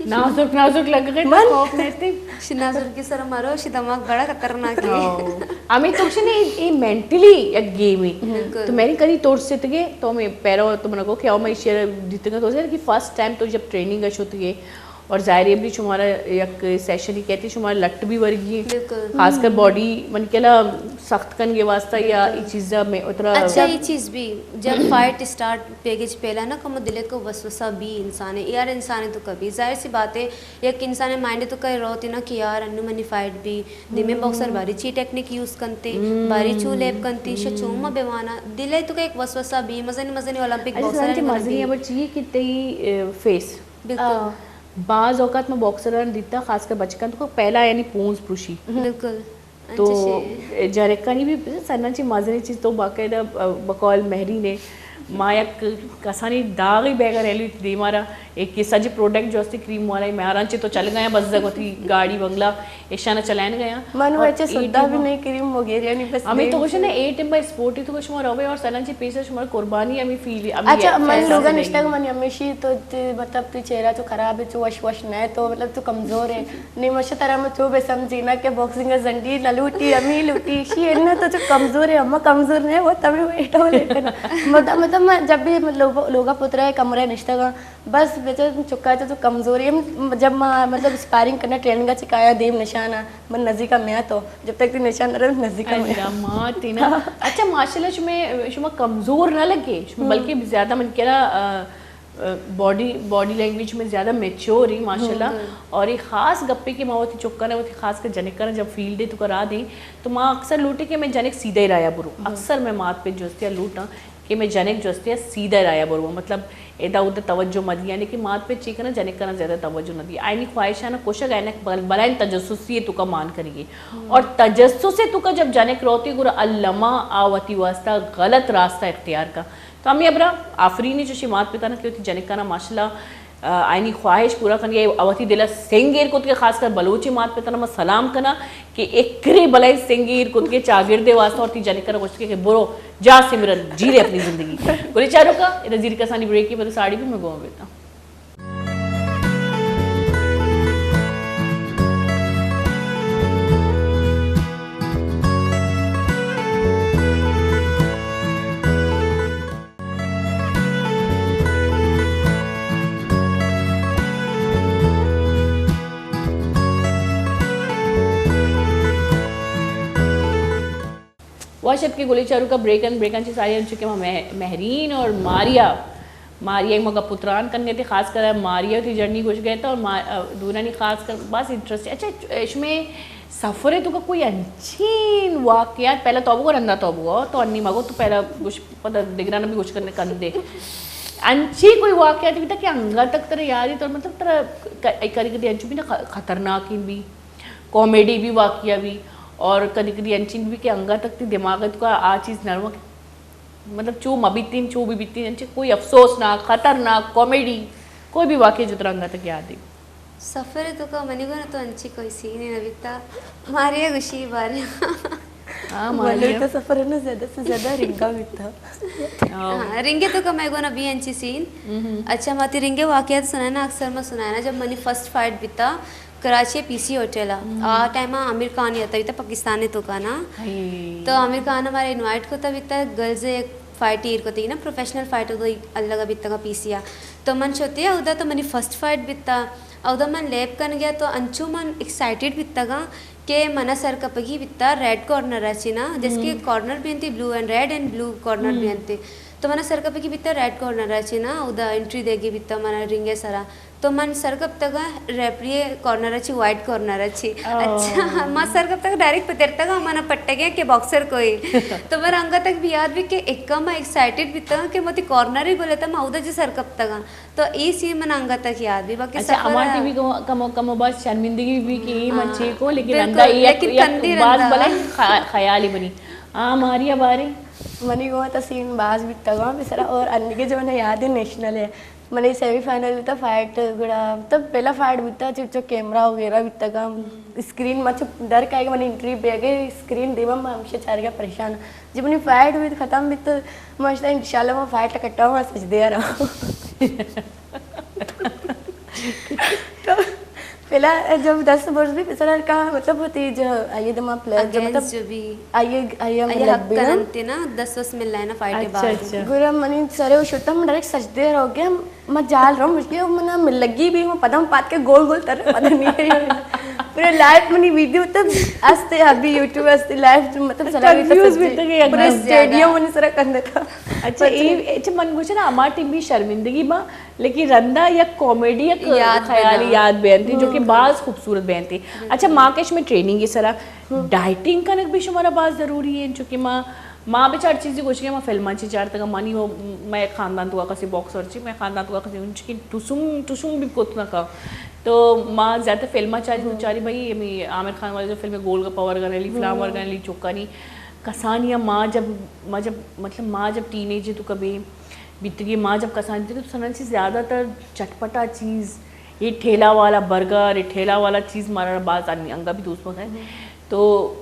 نازک نازک لگ گئے تو خوف نہیں تے۔ شی نازک کی سر مارو، شی دماغ بڑا خطرناک ہے۔ ہمیں تو شنے یہ مینٹلی ایک گیم ہے۔ تو میرین کدی توڑ ستگے تو میں پیرو تو منا کو کہ او میں شیر دیتگا تو کہ فرسٹ ٹائم تو جب ٹریننگ اش ہوتی ہے اور ظاہر ہے بھی شمارا یک سیشن ہی کہتی شمارا لٹ بھی ورگی ہے، خاص کر باڈی من کلا سخت کن کے واسطہ یا یہ چیز میں اترا۔ اچھا، یہ چیز بھی جب فائٹ اسٹارٹ پیگج پہلا نا کم دل کو وسوسہ بھی انسان ہے یار، انسان ہے تو کبھی ظاہر سی بات ہے یک انسان مائنڈ تو کہے روتی نا کہ یار انو منی فائٹ بھی دیمے باکسر باری چی ٹیکنیک یوز کنتے، باری چو لیب کنتے، شا چوما بیوانا دل ہے تو کہ ایک وسوسہ بھی مزنی مزنی اولمپک باکسر مزنی ابر چی کہ تئی فیس۔ بالکل۔ بعض اوقات میں باکسران دیتا، خاص کر بچکان تو پہلا یعنی پونز پروشی۔ بالکل۔ تو جنکانی بھی سنن چی مزنی چیز تو باقاعدہ بقول مہری نے ما یک کسانی داغی بیگا ریلی دیمارا ایک یہ سجی پروڈکٹ جو استی کریم والا مہران چی تو چل گیا بس زگوتی گاڑی بنگلہ ایشانہ چلائن گیا۔ من وہ اچھا سدا بھی نہیں کریم وغیرہ نہیں بس ہمیں تو کچھ نا اے ٹیم بائی سپورٹ ہی تو کچھ مارا ہوئے اور سنن چی پیسر شمار قربانی ہمیں فیل ہمیں اچھا من لوگا نشتگ من ہمیشی تو مطلب تو چہرہ تو خراب ہے تو وش وش نہ تو مطلب تو کمزور ہے۔ نی مش ترا من چو بہ سمجھینا کہ باکسنگ ء زنڈی نہ لوٹی، ہمے لوٹی۔ ایشی اناں تو چو کمزور ہے، ہما کمزور نہ ہے، وہ تمہیں ویٹ ہو لیتے نا۔ مطلب، مطلب، من جب بھی لوگا پترا ہے کمرہ نشتگاں، بس بیچارہ چکا چو تو کمزور ہے۔ جب ما، مطلب، اسپائرنگ کرنا ٹریننگ کا چکایا دیم نشانہ، من نزیکا میا تو، جب تک تی نشان نہ رہے، نزیکا میا۔ اللہ ماں تینا۔ اچھا، ماشاءاللہ، شما، شما کمزور نہ لگے، شما بلکہ زیادہ من کہنا، باڈی، باڈی لینگویج میں زیادہ میچور ہی ماشاءاللہ۔ اور یہ خاص گپے کہ ما وتی چکاں وتی خاص کر جنکاں جب فیلڈ تو کرا دیں تو ما اکثر لوٹے کہ میں جنک سیدھے رایا برو۔ اکثر میں مات پہ جوستیا لوٹاں کہ میں جنک جوستیا سیدھے رایا برو، مطلب ادا ادا توجہ مہ دیا، لیکن مات پہ چی کرنا جنک کرنا زیادہ توجہ نہ دی۔ آئینی خواہشانہ کوشگ اینک بل-، بلائیں تجسسی تو کا مان کریے۔ اور تجسس تو کا جب جنک روتی گرا علامہ آ وتی واسطہ غلط راستہ اختیار کا۔ تو ہمے ہبرا آفرین چوشی مات پتانا کہ وتی جنکانا ماشاءاللہ، آ، آئینی خواہش پورا کنگے، وتی دلا سنگ ایر کتگے، خاص کر بلوچی مات پتانا ما سلام کنا کہ اکرے بلائیں سنگ ایر کتگے چاگردے واسطہ اور تی جنکانا گوشتگے کہ برو جا سمرن جی لے اپنی زندگی۔ گلیں چاروکاں، ادا زیر کسانی بریکے، پدا ساڑی بھی میں گوں بیتا۔ وش اتکے گلیں چاروکاں، بریکن، بریکن چہ ساری انچو کہ ما مہ-، مہرین اور ماریا، ماریا ما گپ و تران کنگے تھے، خاص کر ماریا تھی جرنی گوش گئے تھا اور ما-، دونانی خاص کر بس انٹرسٹ۔ اچھا، شمے سفر تو کا کوئی انچین واقعات، پہلا تو بگو، رندا تو بگو، تو انی مگو، تو پہلا گوش، پتہ دگران بھی گوش کرنے کندے۔ انچی کوئی واقعات بھی تھا کہ انگا تک ترے یاد ہے، تو مطلب ترا ک-، کدی کدی انچو بھی نا خ-، خطرناک ہی بھی۔ کامیڈی بھی واقعہ بھی، اور کدی کدی انچین بھی کہ انگا تک تی دماغ تو کا آ چیز نہ رہا کہ مطلب چو مہ بیتین، چو بھی بیتین، انچے کوئی افسوسناک، خطرناک، کامیڈی، کوئی بھی واقعہ جو ترا انگا تک یاد ہے۔ سفر تو کا منی گونا تو انچی کوئی سین ہی نہ بیتا۔ ماریا گوشی بارے۔ ہاں، ماریا۔ تو سفر نا زیادہ سے زیادہ رنگا بیتا۔ ہاں۔ ہاں، رنگے تو کا میں گونا بھی انچی سین۔ ہم۔ اچھا، ما تی رنگے واقعات سنائنا، اکثر ما سنائنا، جب منی فرسٹ فائٹ بیتا، کراچی پی سی ہوٹل آ۔ ہم۔ آ ٹائم آ عامر خان یا تھا، پاکستان تو کا نا۔ ہائی۔ تو عامر خان ہمارا انوائٹ کو تھا بیتا، گرلز ایک فائٹ ایر کو تھی نا، پروفیشنل فائٹ تو الگ بیتا کا پی سی آ۔ تو من شوتی اودا تو منی فرسٹ فائٹ بیتا۔ اودا من لیب کن گیا تو انچو من ایکسائٹڈ بیتا گا کہ منا سر کپگی بیتا ریڈ کارنر اچی نا، جس کے ہم۔ کارنر بھی انتی بلو اینڈ ریڈ اینڈ بلو کارنر بھی ہم۔ انتی۔ تو منا سر کپگی بیتا ریڈ کارنر اچی نا، اودا انٹری دے گی بیتا منا رنگے سرا۔ تو من سر کپتگا ریفری کارنر اچی، وائٹ کارنر اچی۔ او۔ اچھا، ما سر کپتگا ڈائریکٹ پترتگا، منا پٹگے کہ باکسر کوئی۔ تو من انگا تک بھی یاد بھی کہ اکا ما ایکسائٹڈ بیتگا کہ متی کارنر ہی بولتا، ما اودا جی سر کپتگا۔ تو اے سین من انگا تک یاد بھی، باقی اچھا، سفر ہما ٹی بھی کم، کم، کم و باز شرمندگی بھی کہ اے من ہاں، چی کو، لیکن بالکل، رندا یک، لیکن یک کندی باز رندا۔ بلائیں خ-، خیالی بنی۔ ہاں، ماریا بارے۔ منی گوما تا سین باز بیتگا، بسرا اور انگے جو منا یاد ہے نیشنل ہے۔ منی سیمی فائنل بیتا فائٹ گڑا، مطلب پہلا فائٹ بیتا، چپ چپ کیمرہ وغیرہ بیتگا، اسکرین ما چپ ڈر کائے کہ منی انٹری بیگے، اسکرین دیما ما ہمیشہ چارگا پریشان۔ جب منی فائٹ بیت ختم بیت، ما اشتا انشاءاللہ ما فائٹ کٹا ما سجدے آ رہا۔ تو پہلا جب دست برز بھی پسر کا مطلب ہوتی جو آئیے دما پلیئر جو مطلب اگینسٹ جو بھی آئیے، آئیے آئیے مطلب حق بھی نا۔ کرنتے نا، دس وس مل لائنا فائٹ اچھا، بعد۔ اچھا۔ گورا منی سرے و شتم ڈائریکٹ سجدے رو گیا، ما جال رو مشکل، منا مل لگی بھی، ما پدم پات کے گول گول تر پتہ نہیں ہے۔ پورے لائف منی ویڈیو تب استے، ابھی یوٹیوب استے لائف مطلب سرا کنفیوز بھی تھے کہ پورے بس زیادہ۔ اسٹیڈیم منی سرا کندے تھا۔ اچھا، اے، اچھا، من گوشے نا، ہما ٹیم بھی شرمندگی با، لیکن رندا یک کامیڈی، یک یاد خیالی بنا۔ یاد بینتی، جو کہ ہم۔ باز خوبصورت بینتی۔ بالکل۔ اچھا، ما کہ شمے ٹریننگ سرا ہم۔ ڈائٹنگ کنگ بھی شمارا باز ضروری ہے، چونکہ ما، ما بچار چیزی گوشگے، ما فلمان چی چارتگا، مانی وہ، میں خاندان تو کسی باکسر چی، میں خاندان تو کسی انچ کی ٹسم، ٹسم بھی کت نہ کا۔ تو ما زیادہ فلما چاری، تو ہم۔ چاری بھائی، ہمیں عامر خان والے جو فلم گول گپا ورگانے لی، فلام ہم۔ ورگانے لی، چوکانی، کسانی ما جب، ما جب، مطلب ما جب ٹین ایج تو کبھی بیتگی، ما جب کسان بیتگی تو سنن چی زیادہ تر چٹپٹا چیز، یہ ٹھیلا والا برگر، یہ ٹھیلا والا چیز مارا باز آنی انگا بھی دوست مکھے۔ ہم۔ تو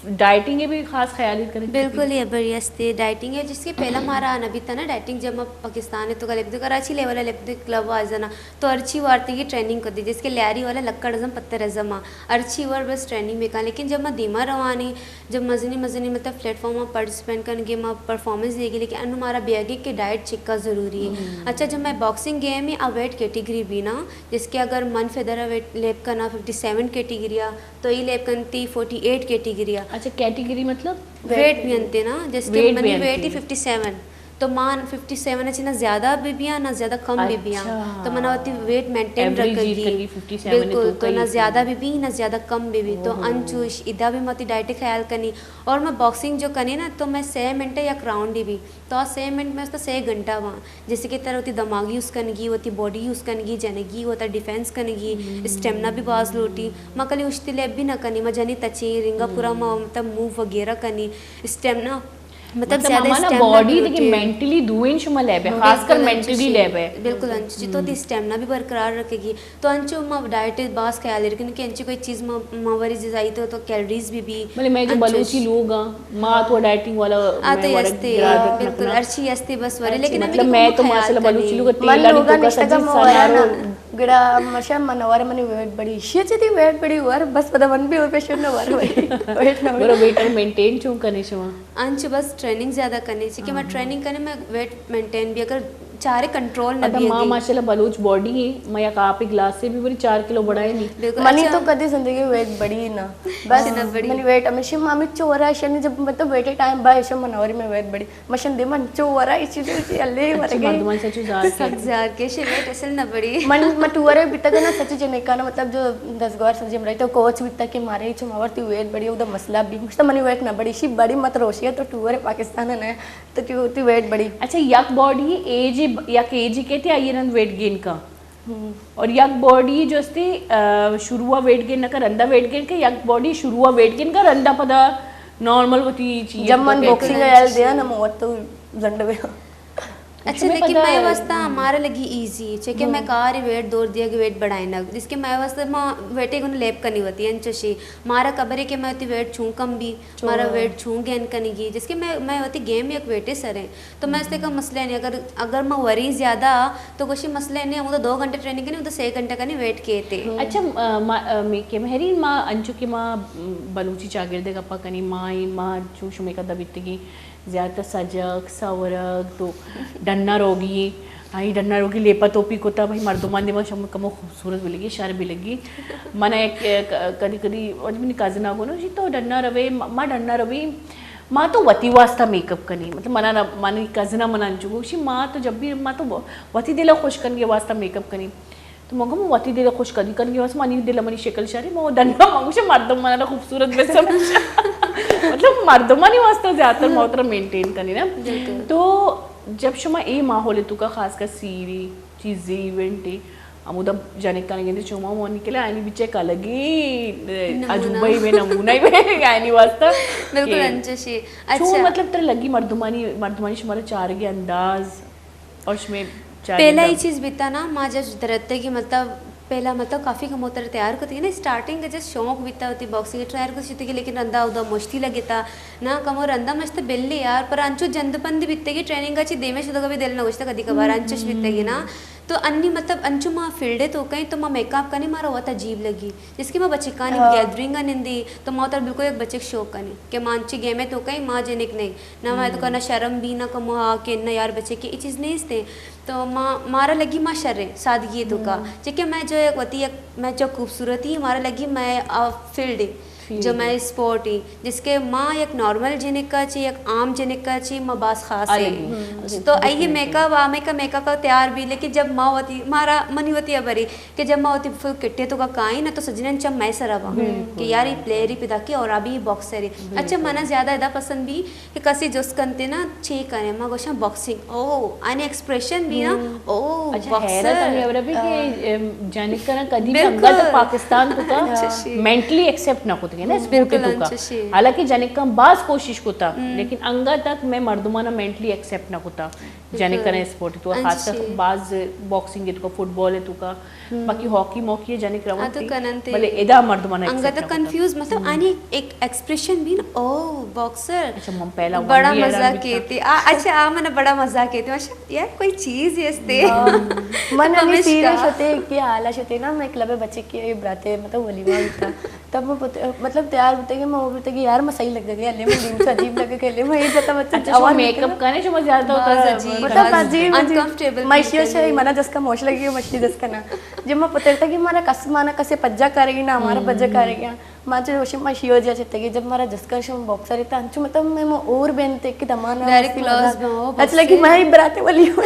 ڈائٹنگ بھی خاص خیال کریں۔ بالکل، یہ بڑی ہستی ڈائٹنگ ہے، جس کے پہلا مارا آنا بھی تھا نا ڈائٹنگ، جب میں پاکستان ہے تو کا لیب دے کراچی لیول ہے لیب دے کلب آ جانا، تو ارچی وارتی کی ٹریننگ کر دی، جس کے لیاری والا لکڑ ازم پتھر ازم آ، ارچی وار بس ٹریننگ بھی کا، لیکن جب میں دیما روانی، جب مزنی مزنی مطلب پلیٹ فارم پارٹیسپینٹ کرن گے، ما پرفارمنس دے گی، لیکن انو مارا بیگے کہ ڈائٹ چکا ضروری ہے۔ ہم۔ اچھا، جب میں باکسنگ گیم ہی آ ویٹ کیٹیگری بھی نا، جس کے اگر من فدر ویٹ لیب کرنا ففٹی سیون کیٹیگری آ، تو ای لیب کنتی فورٹی ایٹ کیٹیگری آ۔ اچھا، کیٹیگری مطلب؟ ویٹ بھی انتے نا، جس کے ویٹ منی بھی ویٹ ہی انتے۔ Fifty seven. تو مان ففٹی سیون اچھی نہ زیادہ بھی بھی آ، نہ زیادہ کم بھی بھی آ۔ اچھا۔ تو منا وتی ویٹ مینٹین ایوریج رکھگی۔ ففٹی سیون ہے بالکل، تو تو کئی نہ زیادہ بھی بھی، نہ زیادہ کم بھی بھی۔ تو اوہو۔ انچوش ادا بھی متی ڈائٹ خیال کنی۔ اور میں باکسنگ جو کنی نا، تو میں سے منٹ یک راؤنڈ ہی بھی۔ تو آ سے منٹ میں اس تا سے گھنٹہ وہاں۔ جیسے کہ ترا وتی دماغ یوز کنگی، وتی باڈی یوز کنگی، جنگی، وتا ڈیفنس کنگی، ہم۔ اسٹیمنا بھی باز لوٹی۔ ما کلی اشتی لیب بھی نہ کنی، ما جنی تچی، رنگا پورا ما ہم۔ مطلب موو وغیرہ کنی، اسٹیمنا مطلب مطلب زیادہ ہمانا اسٹیمنا باڈی بھی دیکھیں ہوتی ہے۔ مینٹلی دوئیں شما لیبے، بالکل خاص کر انچو مینٹلی جی، لیبے۔ بالکل انچو جی، تو دی اسٹیمنا بھی برقرار رکھے گی۔ تو انچو ما ڈائٹ باس خیال رکھیں کہ انچو کوئی چیز ما، ما وری جزائی تو، تو کیلریز بھی بھی بلے میں جو انچوش۔ بلوچی لوگ ہاں، ما تو ڈائٹنگ والا آ تو میں ورگ ہستے، گرا رکھنا بالکل، کنا۔ ہر چیز ہستے بس ورے، اچھا، لیکن ہمیں مطلب تو میں تو خیال ماشاءاللہ کرنی۔ بلوچی لوگ من تیل لوگا تو نشتگا کسا مو ورا سنارو۔ نا۔ گڑا مشا من ور منی ویٹ بڑی، شی چی دی ویٹ بڑی ور، بس پدا من بھی اور پیشن نہ ور ویٹ نہ ور۔ برو ویٹ مینٹین چون کنے شما؟ انچ بس ٹریننگ زیادہ کنے چی کہ میں ہاں۔ ٹریننگ کنے میں ویٹ مینٹین بھی اگر چارے کنٹرول نہ ادا بھی ماں اگی۔ ماشاءاللہ بلوچ باڈی ہے، میں یک آپ گلاس سے بھی بری چار کلو بڑھائے نہیں۔ بالکل، منی اچھا۔ تو کدی زندگی ویٹ بڑی ہی نہ۔ بس اچھا، نہ بڑی۔ منی ویٹ ہمیشہ مامی چورا شنی جب مطلب ویٹ ٹائم با ایشو منوری میں ویٹ بڑی۔ مشن دے من چو ورا ای چیز چی اللہ اچھا، ورگے۔ مردمان سے چو زار کے۔ سک زار کے شے ویٹ اصل نہ بڑی۔ من، من ٹورے بیتا کہ نا سچی جنکانا مطلب جو دزگوار سر جم رہی تو کوچ بیتا کہ مارے چو ماور تی ویٹ بڑی، ادا مسئلہ بھی۔ مشتا منی ویٹ نہ بڑی، شی بڑی مت روشی ہے تو ٹورے پاکستان ہے نا، تو تی، تی ویٹ بڑی۔ اچھا، یک باڈی ایج، یک ایج کہتے آئیے رند ویٹ گین کا؟ ہم۔ اور یک باڈی جو استی، آ، شروع ویٹ گین نہ کر، رندا ویٹ گین کر، یک باڈی شروع ویٹ گین کر، رندا پدا نارمل وتی چیز جب من کو باکسنگ کہتے۔ ہیل دیا نا، موت تو زنڈ بیا۔ اچھا، شمے لیکن پدا میں واسطہ ہمارا لگی ایزی، چہ کہ میں ہم۔ کار ویٹ دور دیا کہ ویٹ بڑھائے نا، جس کے میں واسطہ ما ویٹے گن لیپ کنی ہوتی ہے، انچوشی۔ مارا خبر ہے کہ میں وتی ویٹ چون کم بھی، مارا ویٹ چون گین کنگی، جس کہ میں، میں وتی گیم یک ویٹے سر ہیں۔ تو میں اس کا مسئلہ نہیں، اگر، اگر میں وری زیادہ تو گوشی مسئلہ نہیں، ہم تو دو گھنٹے ٹریننگ کرنی، ہم تو سے گھنٹہ کرنی ویٹ کیتے۔ اچھا، آ، ما، آ، می-، کہ مہرین ما انچو کہ ما، م، بلوچی چاگردے گپا کنی، ما ای، ما چو شمے کدا بیتگی زیادہ تر سجگ، سورگ، تو ڈنا روگی، آئی ڈنا روگی لیپا توپی کتا، بھائی مردمان دیما شم کمو خوبصورت بھی لگی، شر بھی لگی۔ من ایک، ایک، کدی کدی، اور منی کزنا گونو، جی تو ڈنا روے، ما، ما ڈنا روی، ما تو وتی واسطہ میک اپ کنی، مطلب منا نہ، منی کزنا منا انچو گوشی، ما تو جب بھی، ما تو وتی دل خوش کنگی واسطہ میک اپ کنی۔ تو مگم وتی دل خوش کدی کنگی واسطہ منی دل منی شکل شری، ما دنگا ما گوشی مردم منا خوبصورت بسمجھ۔ مطلب مردمانی واسطہ زیادہ تر ما اترا مینٹین کنی نا۔ بالکل۔ تو جب شما اے ماحول تو کا خاص کر سیری چیزی ایونٹ ہمودا جنکانی گندے چوما مونی کلے آئینی بچے کلگی نمونہ۔ عجوبہ ہی بے نمونہ ہی بے آئینی واسطہ بالکل کہ انچوشی۔ چون اچھا۔ مطلب تر لگی مردمانی، مردمانی شمارا چارگے انداز اور شمے چارگے پہلا ہی انداز۔ چیز بیتا نا، ما جب درتے کی مطلب پہلا مطلب کافی کموتر تیار کرتی نا، اسٹارٹنگ کا جس شوق بیتا ہوتی باکسنگ ٹرائل کرتی تھی، لیکن رندا ادا مشتی لگتا نا، کمو رندا مشت بلی یار، پر انچو جند پند بیتے کی ٹریننگ کا چی دیمے شدہ کبھی دل نہ گوشتا کدی کبھار انچوش بیتے کی نا۔ تو انی مطلب انچو ما فیلڈ تو کہیں تو ما میک اپ کنی مارا وت عجیب لگی، جس کہ ما بچکانی ہاں۔ گیدرنگ نندی تو ما تر بالکل ایک بچک شوق کنی کہ ما انچی گیمے تو کہیں ما جنک نہیں، نہ ما تو کنا شرم بھی نہ کمو ہا کہ نہ یار بچک یہ چیز نہیں استے۔ تو ما، مارا لگی ما شریں سادگی تو کا، چکہ میں جو ایک وتی ایک میں جو خوبصورتی مارا لگی میں آ فیلڈ جو میں اسپورٹ ہی، جس کے ماں یک نارمل جنکا چی، یک عام جنکا چی، ماں باز خاص ہے۔ تو ایہی میک اپ، آ میک اپ، میک اپ کا تیار بھی، لیکن جب ماں وتی، مارا، منی وتی ابری، کہ جب ماں وتی فل کٹے تو کا کائیں نا تو سجنن چم میں سرا با۔ کہ یار یہ پلیئر ہی پیدا کی اور ابھی باکسر ہے۔ اچھا، منا زیادہ ادا پسند بھی کہ کسی جس کنتے نا چی کرے، ماں گوشاں باکسنگ، او، آنے ایکسپریشن بھی نا، او، اچھا، باکسر۔ حیرت ہمیں ابرا بھی کہ، ام، جانک کرا کدی بھی بالکل۔ انگا تو پاکستان تو کا اچھا، شی۔ مینٹلی ایکسپٹ نہ کتگے نا، اسپورٹ بالکل تو کا۔ اچھا، شی۔ حالانکہ جانک کم باز کوشش کتا، لیکن انگا تک میں مردمانا مینٹلی ایکسپٹ نہ کتا۔ جانک کرا اسپورٹ تو خاص کر باز باکسنگ تو کا، فٹ بال تو کا، باقی ہاکی موکی جنک روان آ تو تھی، کنن تھے۔ بلے ادا مردمانا انگا ایکسپٹ تو نہ کتا۔ کنفیوز، مطلب، آنی ایک ایکسپریشن بھی نا، او، باکسر۔ اچھا، من پہلا بڑا ون بھی حیران مزہ بیتا۔ کیتے۔ آ، اچھا، آ من بڑا مزہ کیتے۔ ماشاء، یار، کوئی چیز ہی استے۔ ہاں۔ من انی ہمیش سیریس کا۔ ہوتے کہ حالا شتے نا، میں کلب بچے کے براتے، مطلب، ولیمہ بیتا۔ تب میں پت-، مطلب، تیار ہوتے کہ میں وہ بولتے کہ، یار، میں صحیح لگ گئی، لے میں دین سے عجیب لگ گئی، لے میں یہ جتا بچہ اچھا، شما آواز میک اپ نکلتا۔ کرنے، شما زیادہ تر باز عجیب، مطلب، باز عجیب، عجیب۔ انکمفرٹیبل میں فیل شیو کرنے۔ شاہی منا جس کا موش لگی، مشتی جس کا نا۔ جب ما پترتا کہ مارا کس، مانا کسے پجا کرے گی نا، ہمارا پجا کرے گی نا۔ ما چو وشی ما شیو جا چتگی، جب مارا جس کا شم باکسر تا، انچو مطلب میں مو اور بین تے کہ دمانا ڈائریکٹ مستی کلوز مزا۔ بہو اچھا لگی باکسر۔ میں براتے والی ہوں۔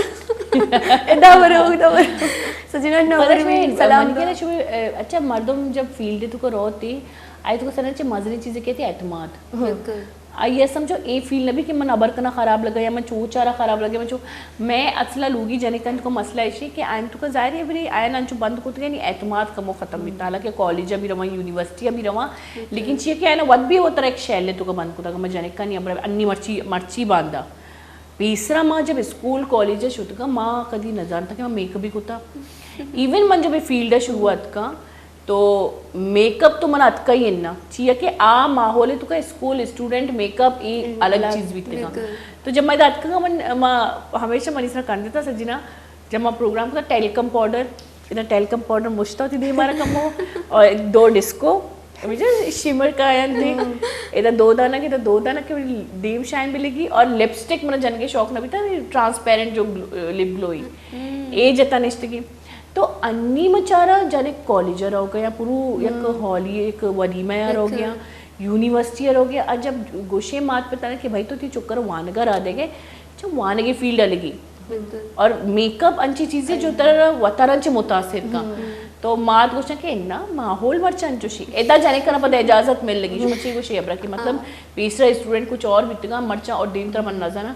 ادا برو، ادا برو۔ سجنا نہ برو، سلام من دو۔ کہنا شو، اچھا، مردم جب فیلڈ تو کو روتی، آئی تو کو سنا چے مزنی چیزیں کہتی اعتماد۔ بالکل۔ آئی ءَ سمجھو اے فیل نہ بی کہ من ابر کناں خراب لگا یا من چو چارا خراب لگا، من چو، میں اصلا لوگی جنکاں تو مسئلہ ایشی کہ آئین تو کا ظاہر ہے بری آئین انچو بند کتگے نی اعتماد کمو ختم بیتا، حالانکہ کالج بھی رواں، یونیورسٹی بھی رواں، لیکن چیئے کہ آئین ود بھی وہ طرح ایک شیل تو کا بند کتا کہ میں جنکاں نی ابر انی مرچی مرچی باندا۔ پیسرا ما جب اسکول کالج شتگا ما کدی نہ زانتا کہ ما میک اپ بھی کتا۔ ایون من جب فیلڈ شروعات کا تو میک اپ تو من اتکا ہی اناں، چیا کہ آ ماحول تو کا اسکول اسٹوڈنٹ میک اپ ای الگ چیز بیتگا۔ تو جب میں اتکا من، ما ہمیشہ منی سر کندتا سجنا، جب ما پروگرام کتا ٹیلکم پاؤڈر، ادا ٹیلکم پاؤڈر مشتا ہوتی دی ہمارا کمو، اور دو ڈسکو، مجھے شیمر کا آیا دی، ادا دو دانا کے، ادا دو دانا کے دیم شائن بھی لگی، اور لپسٹک من جنگے شوق نہ بیتا، ٹرانسپیرنٹ جو لپ گلوئی، اے جتا نشتگی۔ تو انی مچارا جنک کالج ءَ روگ ءَ یا پرو یک ہالی، یک ولیمہ ءَ روگ ءَ یا یونیورسٹی ءَ روگ ءَ، آ جب گوشے مات پتانا کہ بھائی تو تی چکر وانگا را دے گئے، چہ وانگی فیلڈ ءَ لگی۔ اور میک اپ انچی چیزیں جو ترا وترا چہ متاثر کا۔ تو مات گوشن کہ انا ماحول مرچاں انچوشی۔ ادا جنکاں پدا اجازت مل لگی، شما چی گوشے ابرا کہ مطلب پیسرا اسٹوڈنٹ کچھ اور بیتگا مرچاں اور دیم تر من نہ زاناں۔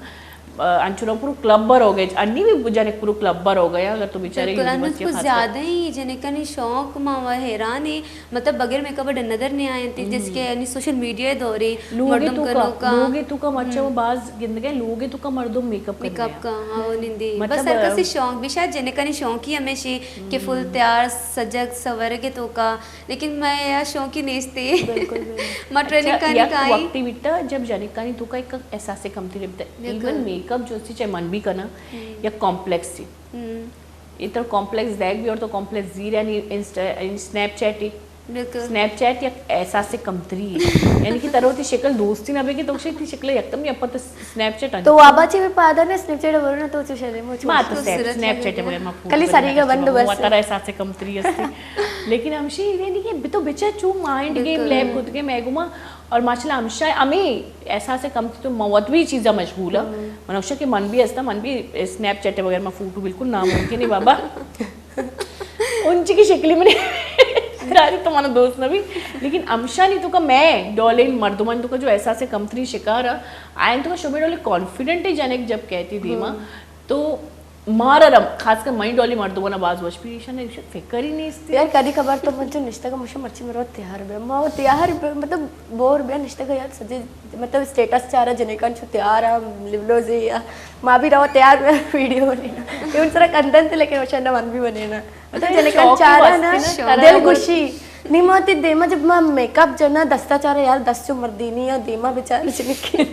انچو پورو کلب ءَ روگ ءَ، انی بھی جنک پورو کلب ءَ روگ ءَ، اگر تو بیچارے بالکل، انت یونیورسٹی کچھ خاص کر۔ زیادہ ہی جنکانی شوق، ما و حیران ہیں، مطلب بغیر میک اپ ڈنہ در نہیں آئے تھے، جیسے کہ یعنی سوشل میڈیا دور ہے، لوگ مردم تو کا، کنو کا۔ لوگ تو کا مچا وہ باز گندگے، لوگ تو کا مردم میک اپ میک اپ کا، ہاں، وہ نندی۔ مطلب، بس ہر کسی شوق بھی، شاید جنکانی شوق ہی ہمیشہ کہ فل تیار، سجگ، سورگ تو کا، لیکن میں یا شوقی نیستی۔ بالکل، بالکل۔ ما ٹریننگ اچھا، کانی یک کائی۔ وقتی بیتا جب جنکانی تو کا ایک احساس کمتری بیتا۔ بالکل۔ ایون میک اپ جو سی چاہے من بھی کنا، یا کمپلیکس سی۔ ہم۔ یہ تو کمپلیکس دیکھ بھی اور تو کمپلیکس زیر یعنی انسٹا، ان سنیپ چیٹ ہی۔ بالکل۔ سنیپ چیٹ یک احساس کمتری ہے۔ یعنی کہ تروتی شکل دوستی نہ بے کہ تو شکل یکدم یا پتہ سنیپ چیٹ آنی۔ تو وابا چی بھی پادا نا سنیپ چیٹ ورنا تو چو شرے مو چو۔ ما تو سنیپ، سنیپ چیٹ بغیر ما فوٹو کلی ساری کا بند بس۔ وترا احساس کمتری استی۔ لیکن ہمشی یعنی کہ تو بچا چو مائنڈ گیم لیب کت کے میں گما اور ماشاءاللہ ہمشا ہمیں احساس کمتری تو موت بھی چیزا مشغول ہے۔ من ہمشا کہ من بھی استا، من بھی سنیپ چیٹ بغیر ما فوٹو بالکل ناممکن ہے بابا۔ انچی کی شکلی منی راری تو مانا دوست نہ بھی، لیکن امشانی تو کا میں ڈولین مردمان تو کا جو احساس کمتری شکار ہے، آئین تو کا شبیر ڈولے کانفیڈنٹ ہے جنک جب کہتی دیما، تو مارا رم، خاص کر مئی ڈولی مردمان باز وش بھی ایشان، ایشان فکر ہی نہیں استی۔ یار، کدی خبر تو من جو نشتہ کا مشہ مرچی مرو تیار بے، ما تیار بے، مطلب بور بے نشتہ کا یار سجے، مطلب اسٹیٹس چارا جنکان چو تیار ہے، لبلوزی ہے، ما بھی رہو تیار بے ویڈیو بنینا۔ یہ ان سرا کندن تے لیکن وشان من بھی بنینا۔ مطلب جنکان چارا نا، دل گوشی۔ نی ما تی دیما جب ما میک اپ جنا دستا چارا یار دست چو مردینی یا دیما بیچار چنکی۔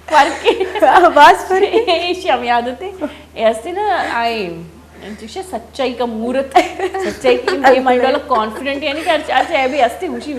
فرق ہے۔ باز فرق ہے۔ ایشی ہم یاد ہوتے۔ ایسے نا آئے، جیسے سچائی کا مورت۔ سچائی کی دیما ڈولا کانفیڈنٹ یعنی کہ ہر چیز ہے بھی ہستی خوشی۔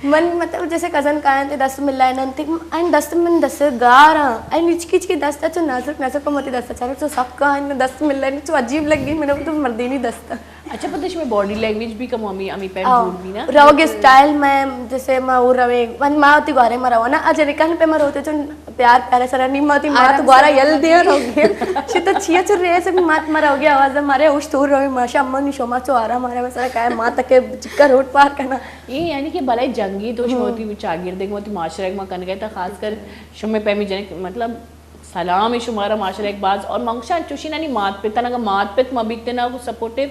من مطلب جیسے کزن کائیں تے دست ملائے نن تے، این دست من دست گاراں، این ہچکی ہچکی دست چو نازک نازک متی دست چارو چو سکا این دست ملائے چو عجیب لگی، من تو مردینی دست۔ اچھا، پتہ شمے باڈی لینگویج بھی کم ہمی، ہمی پیم جوڑ بھی نا۔ روگ اسٹائل میں جیسے ما اور روے، من ما تی گوارے ما روانا، اجے کن پہ ما روتے چون پیار پیارے سرا نی ما تی مات گوارا یل دے روگے۔ شتا چیا چو رے سے مات ما روگے آواز مارے اوش تو روے ماشا امن شما چو آرام آرام سرا کائے ما تک چکا روڈ پار کنا۔ یہ یعنی کہ بلے جنگی تو شما تی چاگردے کو تی معاشرہ ما کن گئے تا خاص کر شمے پیمی جنک مطلب سلام شمارا ماشاءاللہ ایک باز اور منگشان چوشی نانی مات پت نگا مات پت ما بیتے نا کو سپورٹیو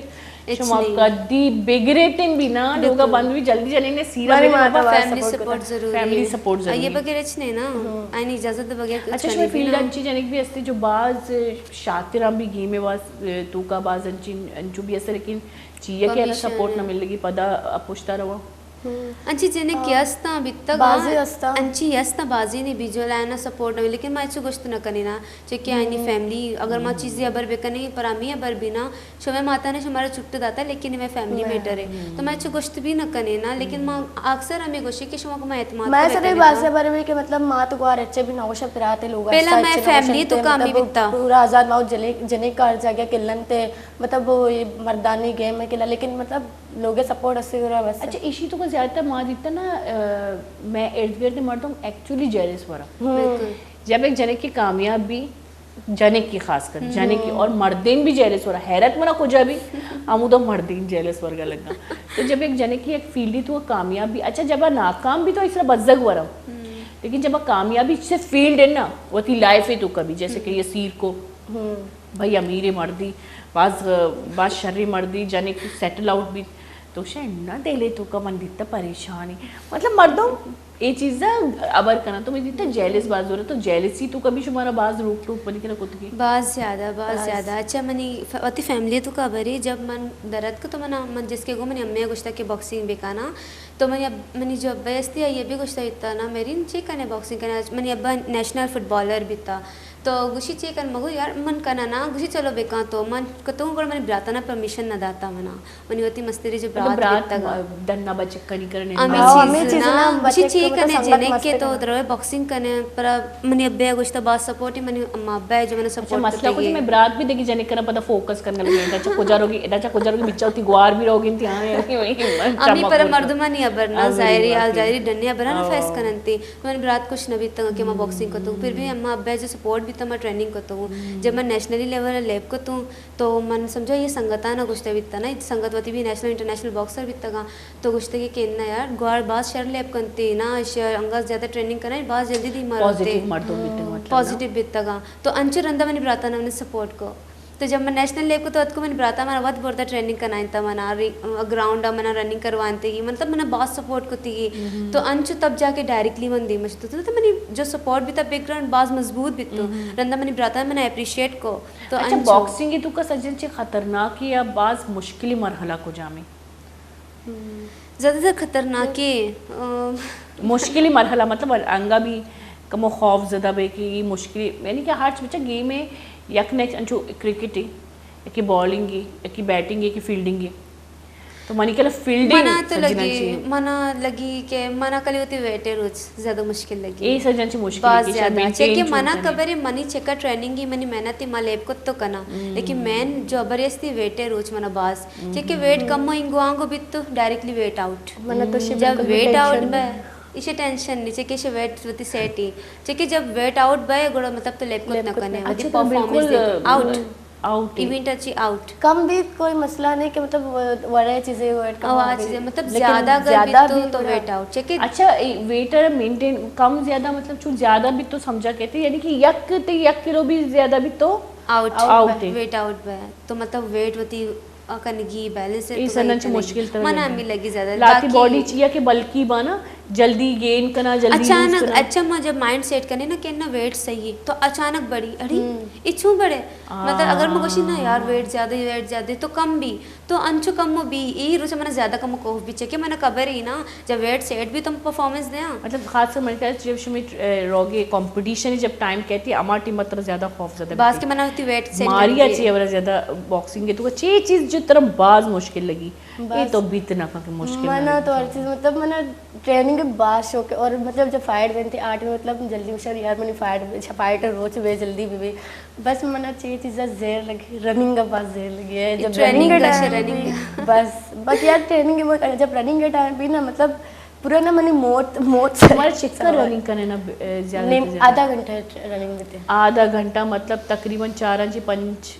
شما کدی بگریتن بھی نا لوگا بند بھی جلدی جلدی نے سیرا بابا فیملی سپورٹ ضروری فیملی سپورٹ ضروری یہ بغیر اچ نہیں نا آئین اجازت بغیر اچھا شما فیلڈ انچی جنک بھی استے جو باز شاطر ہم بھی گیم واس تو کا باز انچی انچو بھی استے لیکن چیئے کہ سپورٹ نہ مل لگی پدا پشتا روا انچی جنک کہ استاں بیتگ بازی استاں انچی استاں بازی نی بیجو لائنا سپورٹ نہ لیکن ما اچو گوشت نہ کنینا چہ کہ آئینی فیملی اگر ما چیزی ہبر بکنیں پر ہمے ہبر بینا شمئے ماتا نے شمارا چھٹے داتا لیکن ہمے فیملی میٹر ہے تو ما اچو گوشت بھی نہ کنینا لیکن ما اکثر ہمے گوشی کہ شما کو ما اعتماد ما سرے بازی ہبر بھی کہ مطلب مات گوار اچے بھی نہ گوشا پراتے لوگ پہلا میں فیملی تو کامی بیتا پورا آزاد ما جنے کار جاگہ کلن تے مطلب مردانی گیم ہے کلا لیکن مطلب لوگ سپورٹ اسے گرا بس اچھا ایشی تو کو زیادہ تر ما دیتا نا میں ارد گرد مردم ایکچولی جیلس ورا جب ایک جنے کی کامیاب بھی جنکی خاص کر، جنکی اور مردین بھی جیلس ورا، حیرت منا کجا بھی، ہمودا مردین جیلس ورگا لگا۔ تو جب ایک جنکی ایک فیلڈی تو کامیاب بھی، اچھا، جب ناکام بھی تو اس طرح بزگ ورا، لیکن جب کامیابی سے فیلڈ ہے نا، وتی لائف ہے تو کبھی، جیسے کہ یہ سیر کو، بھئی امیر مردی، باز، باز شر مردی، جنک سیٹل آؤٹ بھی، تو شے نہ دلے تو کا من دیتا پریشانی۔ مطلب مردم اے چیزا ابر کنا تو میں دیتا جیلس باز ہو رہا، تو جیلسی تو کبھی شمارا باز روک ٹوک بنی کنا کتگی؟ باز زیادہ، باز باز۔ زیادہ۔ اچھا منی ف-، وتی فیملی تو کا بری جب من درد کو تو من، من جس کے گو منی امی گوشتا کہ باکسنگ بکانا، تو منی اب-، منی جو ابا استی آئی بھی گوشتا بیتا نا میرین چی کنے باکسنگ کنے، منی ابا نیشنل فٹبالر بیتا۔ تو گوشی چی کن؟ مگو یار من کنا نا، گوشی چلو بکاں۔ تو من کتوں گڑا منی براتانا پرمیشن نہ داتا منا، منی وتی مستری جو مطلب برات برات بیتگا۔ ڈنا بچک کنی کرنے ہمیں ہاں، چیز ہمیں چیز نا، نا، گوشی بچک چی کو تو کنے سنگت جنک کے مستری تو نا۔ دروے باکسنگ کنے، پر منی ابے گوشتا باز سپورٹ، منی اما ابے جو منا اچھا، سپورٹ مسئلہ کچھ میں برات بھی دیکھی جنک کرنا پتا فوکس کرنے لگے، اچھا کجا روگی، اچھا کجا روگی بچا ہوتی گوار بھی روگی تھی، ہاں، یعنی وہی من امی چمک پر ہوتا۔ مردمانی ابر نا، ہاں، ظاہری بالکل، حال، ظاہری ڈنیا برا نا ہاں۔ فیس کننتی۔ من برات کچھ نہ بیتگاں کہ ما باکسنگ کتوں، پھر بھی اما ابا جو سپورٹ بیتا ما ٹریننگ کتوں۔ جب من نیشنلی لیول لیب کتوں تو من سمجھا یہ سنگتانا گوشتا بیتا نا، سنگت وتی بھی نیشنل انٹرنیشنل باکسر بیتگاں، تو گوشتا کہ کہ نہ یار گوار باز شر لیب کنتے نا، شر انگا زیادہ ٹریننگ کنا باز جلدی دی مروتے۔ پازیٹیو مردم بیتگ مطلب نا۔ پازیٹیو بیتگاں۔ تو انچو رندا منی براتانا منی سپورٹ کو۔ تو جب من نیشنل لیب کو تو اتکو منی براتا منا وت برتا ٹریننگ کنائینتا منا، ری-، گراؤنڈ منا رننگ کروانتے گی، مطلب منا باز سپورٹ کتی گی۔ تو انچو تب جا کے ڈائریکٹلی من دیما شتو۔ تو منی جو سپورٹ بیتا بیک گراؤنڈ باز مضبوط بیتو۔ رندا منی براتا منا اپریشیٹ کو۔ تو اچھا، انچو باکسنگ تو کا سجن چی خطرناک یا باز مشکلی مرحلہ کو جامی؟ زیادہ تر خطرناک ہے، ام، مشکلی مرحلہ مطلب انگا بھی کمو خوف زدہ بے کہ یہ مشکلی، یعنی کہ ہر بچہ گیم ہے، یک نیکسٹ انچو کرکٹ ہے، یکی بالنگ ہے، یکی بیٹنگ ہے، یکی فیلڈنگ ہے۔ تو منی کلا فیلڈنگ منا تو سجنا لگی، چاہیے۔ منا لگی کہ منا کلی ہوتی ویٹے روچ زیادہ مشکل لگی۔ اے سجن چی مشکل باز ہے کہ شاید زیادہ۔ مینٹین چہ کہ چون منا کنے۔ خبر ہے منی چکا ٹریننگ ہی منی محنت ہی ما لیب کت تو کنا۔ لیکن مین جو ابر استی ویٹے روچ منا باز۔ چہ کہ ویٹ کم ہو انگو آنگو بیت تو ڈائریکٹلی ویٹ آؤٹ۔ منا تو شی جب بالکل بھی ویٹ آؤٹ ٹینشن بے، نہیں۔ اسے ٹینشن نہیں، چہ کہ اسے ویٹ وتی سیٹ ہی۔ چہ کہ جب ویٹ آؤٹ بے گڑا مطلب تو لیب کت نہ کنے، وتی اچھا، تو پرفارمنس بالکل دے آؤٹ۔ آؤٹ ہے۔ ایونٹ اچھی آؤٹ۔ کم بھی کوئی مسئلہ نہیں کہ مطلب وڑے چیزیں ویٹ کم او ہو آ گئی۔ چیزیں مطلب لیکن زیادہ اگر زیادہ بھی تو، تو بھی ویٹ آؤٹ۔ چہ کہ اچھا، اے ویٹ مینٹین کم زیادہ مطلب چون زیادہ بھی تو سمجھا کہتے، یعنی کہ یک تے یک کلو بھی زیادہ بھی تو آؤٹ، آؤٹ ہے۔ ویٹ آؤٹ بے۔ تو مطلب ویٹ وتی کنگی بیلنس ہے اے تو سنن چ مشکل تر منا بھی لگی زیادہ۔ لاتی باڈی چیا کہ بلکی بانا جلدی گین کنا، جلدی لوز اچانک کنا۔ اچھا ما جب مائنڈ سیٹ کنے نا کہ نا ویٹ صحیح ہے تو اچانک بڑی اڑی اے چوں بڑے؟ مطلب اگر مگوشی نا یار ویٹ زیادہ، ویٹ زیادہ تو کم بھی تو انچو کم بھی، اے روچ منا زیادہ کم خوف بھی چکے منا خبر ہی نا جب ویٹ سیٹ بھی تم پرفارمنس دیاں۔ مطلب خاص کر من کہا جب شمی روگے کمپٹیشن جب ٹائم کہتی اما ٹیم تر زیادہ خوف زدہ باز کہ منا ہوتی ویٹ سیٹ ماری اچھی ہے زیادہ باکسنگ ہے تو چے چیز جو تر باز مشکل لگی؟ اے تو بیت نہ کہ مشکل منا تو ہر چیز مطلب منا ٹریننگ باز شوق ہے اور مطلب جب فائٹ بنتی آٹھ میں مطلب جلدی مشار یار منی فائٹ، فائٹ روچ بے جلدی بھی بھی۔ بس منا چے چیزا زیر لگی، رننگ باز زیر لگی ہے۔ جب رننگ ٹریننگ کا ٹائم رننگ۔ بس، بس یار ٹریننگ کے جب رننگ کے ٹائم بھی نا مطلب پورا نا منی موت، موت سے شمار چکر رننگ کنے نا، زیادہ نیم، سے زیادہ آدھا گھنٹہ رننگ دیتے ہیں۔ آدھا گھنٹہ مطلب تقریباً چار انچ پنچ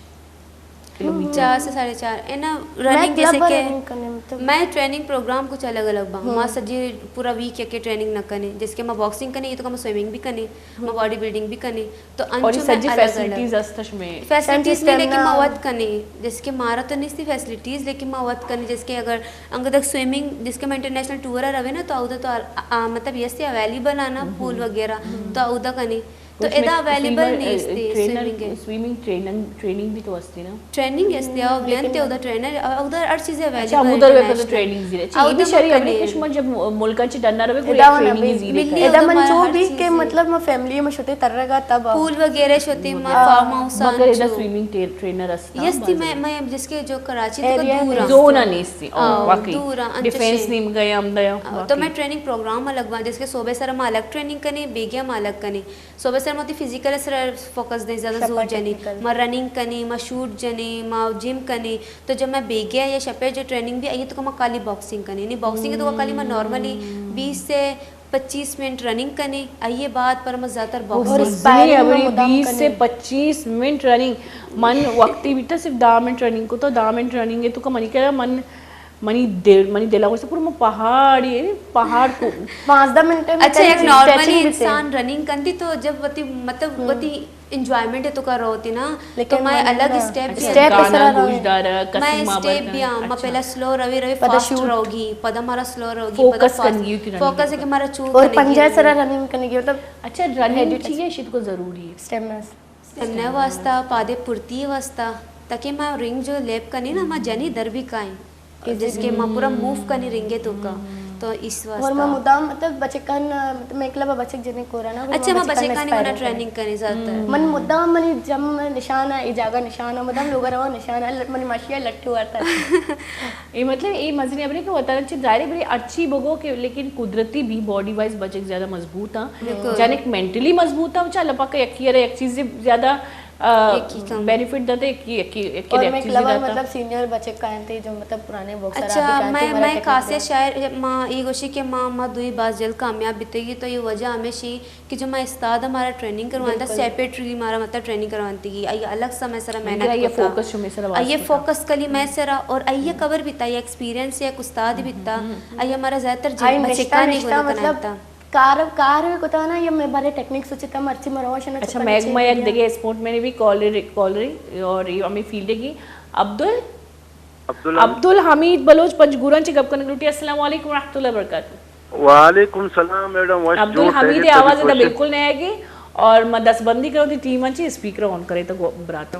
کلومیٹر۔ چار سے ساڑھے چار۔ اے نا رننگ جیسے کہ رننگ کنے مطلب میں ٹریننگ پروگرام کچھ الگ الگ با۔ ما سجی پورا ویک یکے ٹریننگ نہ کنے۔ جیسے کہ ما باکسنگ کنے، یہ تو ما سوئمنگ بھی کنے، ما باڈی بلڈنگ بھی کنے۔ تو اور یہ انچو میں سجی الگ الگ فیسلٹیز است شمے؟ فیسلٹیز نہیں، لیکن ما وت کنے۔ جیسے کہ مارا تو نہیں تھی فیسلٹیز، لیکن ما وت کنے۔ جیسے کہ اگر انگا تک سوئمنگ، جیسے کہ میں انٹرنیشنل ٹور روے نا، تو اودا تو آ، آ، مطلب یہ اویلیبل ہے نا پول وغیرہ، تو اودا کنے۔ تو ادا اویلیبل نہیں استی ٹرینر، سوئمنگ ہے۔ سوئمنگ ٹریننگ، ٹریننگ بھی تو استی نا؟ ٹریننگ استی، او بینتے اودا ٹرینر، اودا ہر چیز اویلیبل ہے۔ اچھا، ادھر وے پر ٹریننگ زیرے۔ اچھا، یہ بھی شری ہے کہ شما جب ملکاں چ ڈنر ہوے کوئی ٹریننگ زیرے۔ ادا منا چو بھی کہ مطلب ما فیملی میں شتے ترگا تب پول وغیرہ شتے ما فارم ہاؤس مگر ادا سوئمنگ ٹرینر استا۔ یستی میں، میں جس کے جو کراچی تو دور زون نیستی۔ واقعی دور۔ ڈیفنس نیم گئے ہم دیا۔ تو میں ٹریننگ پروگرام الگ وا، جس کے صوبے سر ما الگ ٹریننگ کنے، بیگیا ما الگ کنے۔ صبح سر ما وتی فزیکل سرا فوکس دیں، زیادہ زور جنیں۔ ما رننگ کنیں، ما شوٹ جنیں، ما جم کنیں۔ تو جب ما بیگہ یا شپے جو ٹریننگ بھی آئی تو ما خالی باکسنگ کنیں۔ یعنی باکسنگ تو خالی ما نارملی بیس سے پچیس منٹ رننگ کنے، آئی ء بعد پر ما زیادہ تر باکسنگ۔ اور مزنی اسپائرنگ ابری مدام بیس سے کنے۔ پچیس منٹ رننگ۔ من وقتی بیتا صرف دہ منٹ رننگ کو، تو دہ منٹ رننگ ہے تو کا منی کرا من، منی دل، منی دل کو سے پورا من پہاڑی ہے، پہاڑ کو۔ پانزدہ منٹ میں اچھا، ایک نارملی انسان رننگ کنتی تو جب وتی، مطلب، وتی انجوائمنٹ تو کا روتی نا، لیکن تو میں الگ اسٹیپ، اسٹیپ گانا گوش دارا، کسی ما اسٹیپ بیا، ما پہلا سلو روی روی، فاسٹ روگی، پدا مارا سلو روگی، پدا فاسٹ، فوکس ہے کہ مارا چو اور پنجہ سرا رننگ کنگی، مطلب۔ اچھا، رننگ چیئے شد کو ضروری ہے۔ اسٹیمنا۔ اسٹیمنا واسطہ، پادے پھرتی واسطہ، تاکہ ما رنگ جو لیپ کنی نا، ما جنی در بھی کائیں۔ جس کے ما پورا موو کنی رنگے تو کا، تو اس واسطہ۔ اور ما مدام، مطلب، بچکان، مطلب، میں کلب بچک جنے کورا نا، اچھا، ما بچکانی ہونا ٹریننگ کنی زیادہ تر۔ من مدام منی جم نشان ہے، اے جاگہ نشان ہے، مدام لوگ روا نشان ہے، منی ماشیا لٹو آتا۔ اے مطلب، اے مزنی ابرے کہ وطن چی ظاہر ہے، بری اچھی بگو کہ، لیکن قدرتی بھی باڈی وائز بچک زیادہ مضبوط ہیں۔ جنک مینٹلی مضبوط ہیں، چا اللہ پاک یک چیز زیادہ بینیفٹ داتے، یکی، یکی، یکی اور میں کلبا، مطلب، سینئر بچک کائنتے جو، مطلب، پرانے باکسر۔ اچھا، میں، میں خاصیت شاعر، ما یہ گوشی کہ ما، ما دوئی باز جلد کامیاب بیتے گی، تو یہ وجہ ہمیشی کہ جو ما استاد ہمارا ٹریننگ کروانتا، سیپریٹری ہمارا، مطلب، ٹریننگ کروانتی گی، آئی الگ سا میں سرا محنت کرتا، آئی فوکس کلی میں سرا، اور آئی کور بیتا، آئی ایکسپیرینس یا ایک استاد بیتا، آئی ہمارا زیادہ تر بچکانے گونا کنانتا۔ کار، کار بھی کتا نا، یا میں بارے ٹیکنیک سوچتا، مرچی مروان شنا۔ اچھا، میں، میں یک دگہ اسپورٹ میں نے بھی کالر، کالر اور یہ ہمیں فیلڈ کی عبدل، عبدل عبدل حمید بلوچ پنجگوران چی گپ کنگ لوٹی۔ السلام علیکم ورحمۃ اللہ وبرکاتہ۔ وعلیکم السلام میڈم، وش عبدل جوڑ حمید خیریت آواز ادا بالکل نہیں آئے گی اور میں دس بندی کرو تھی ٹیم انچی اسپیکر آن کرے تو براتا۔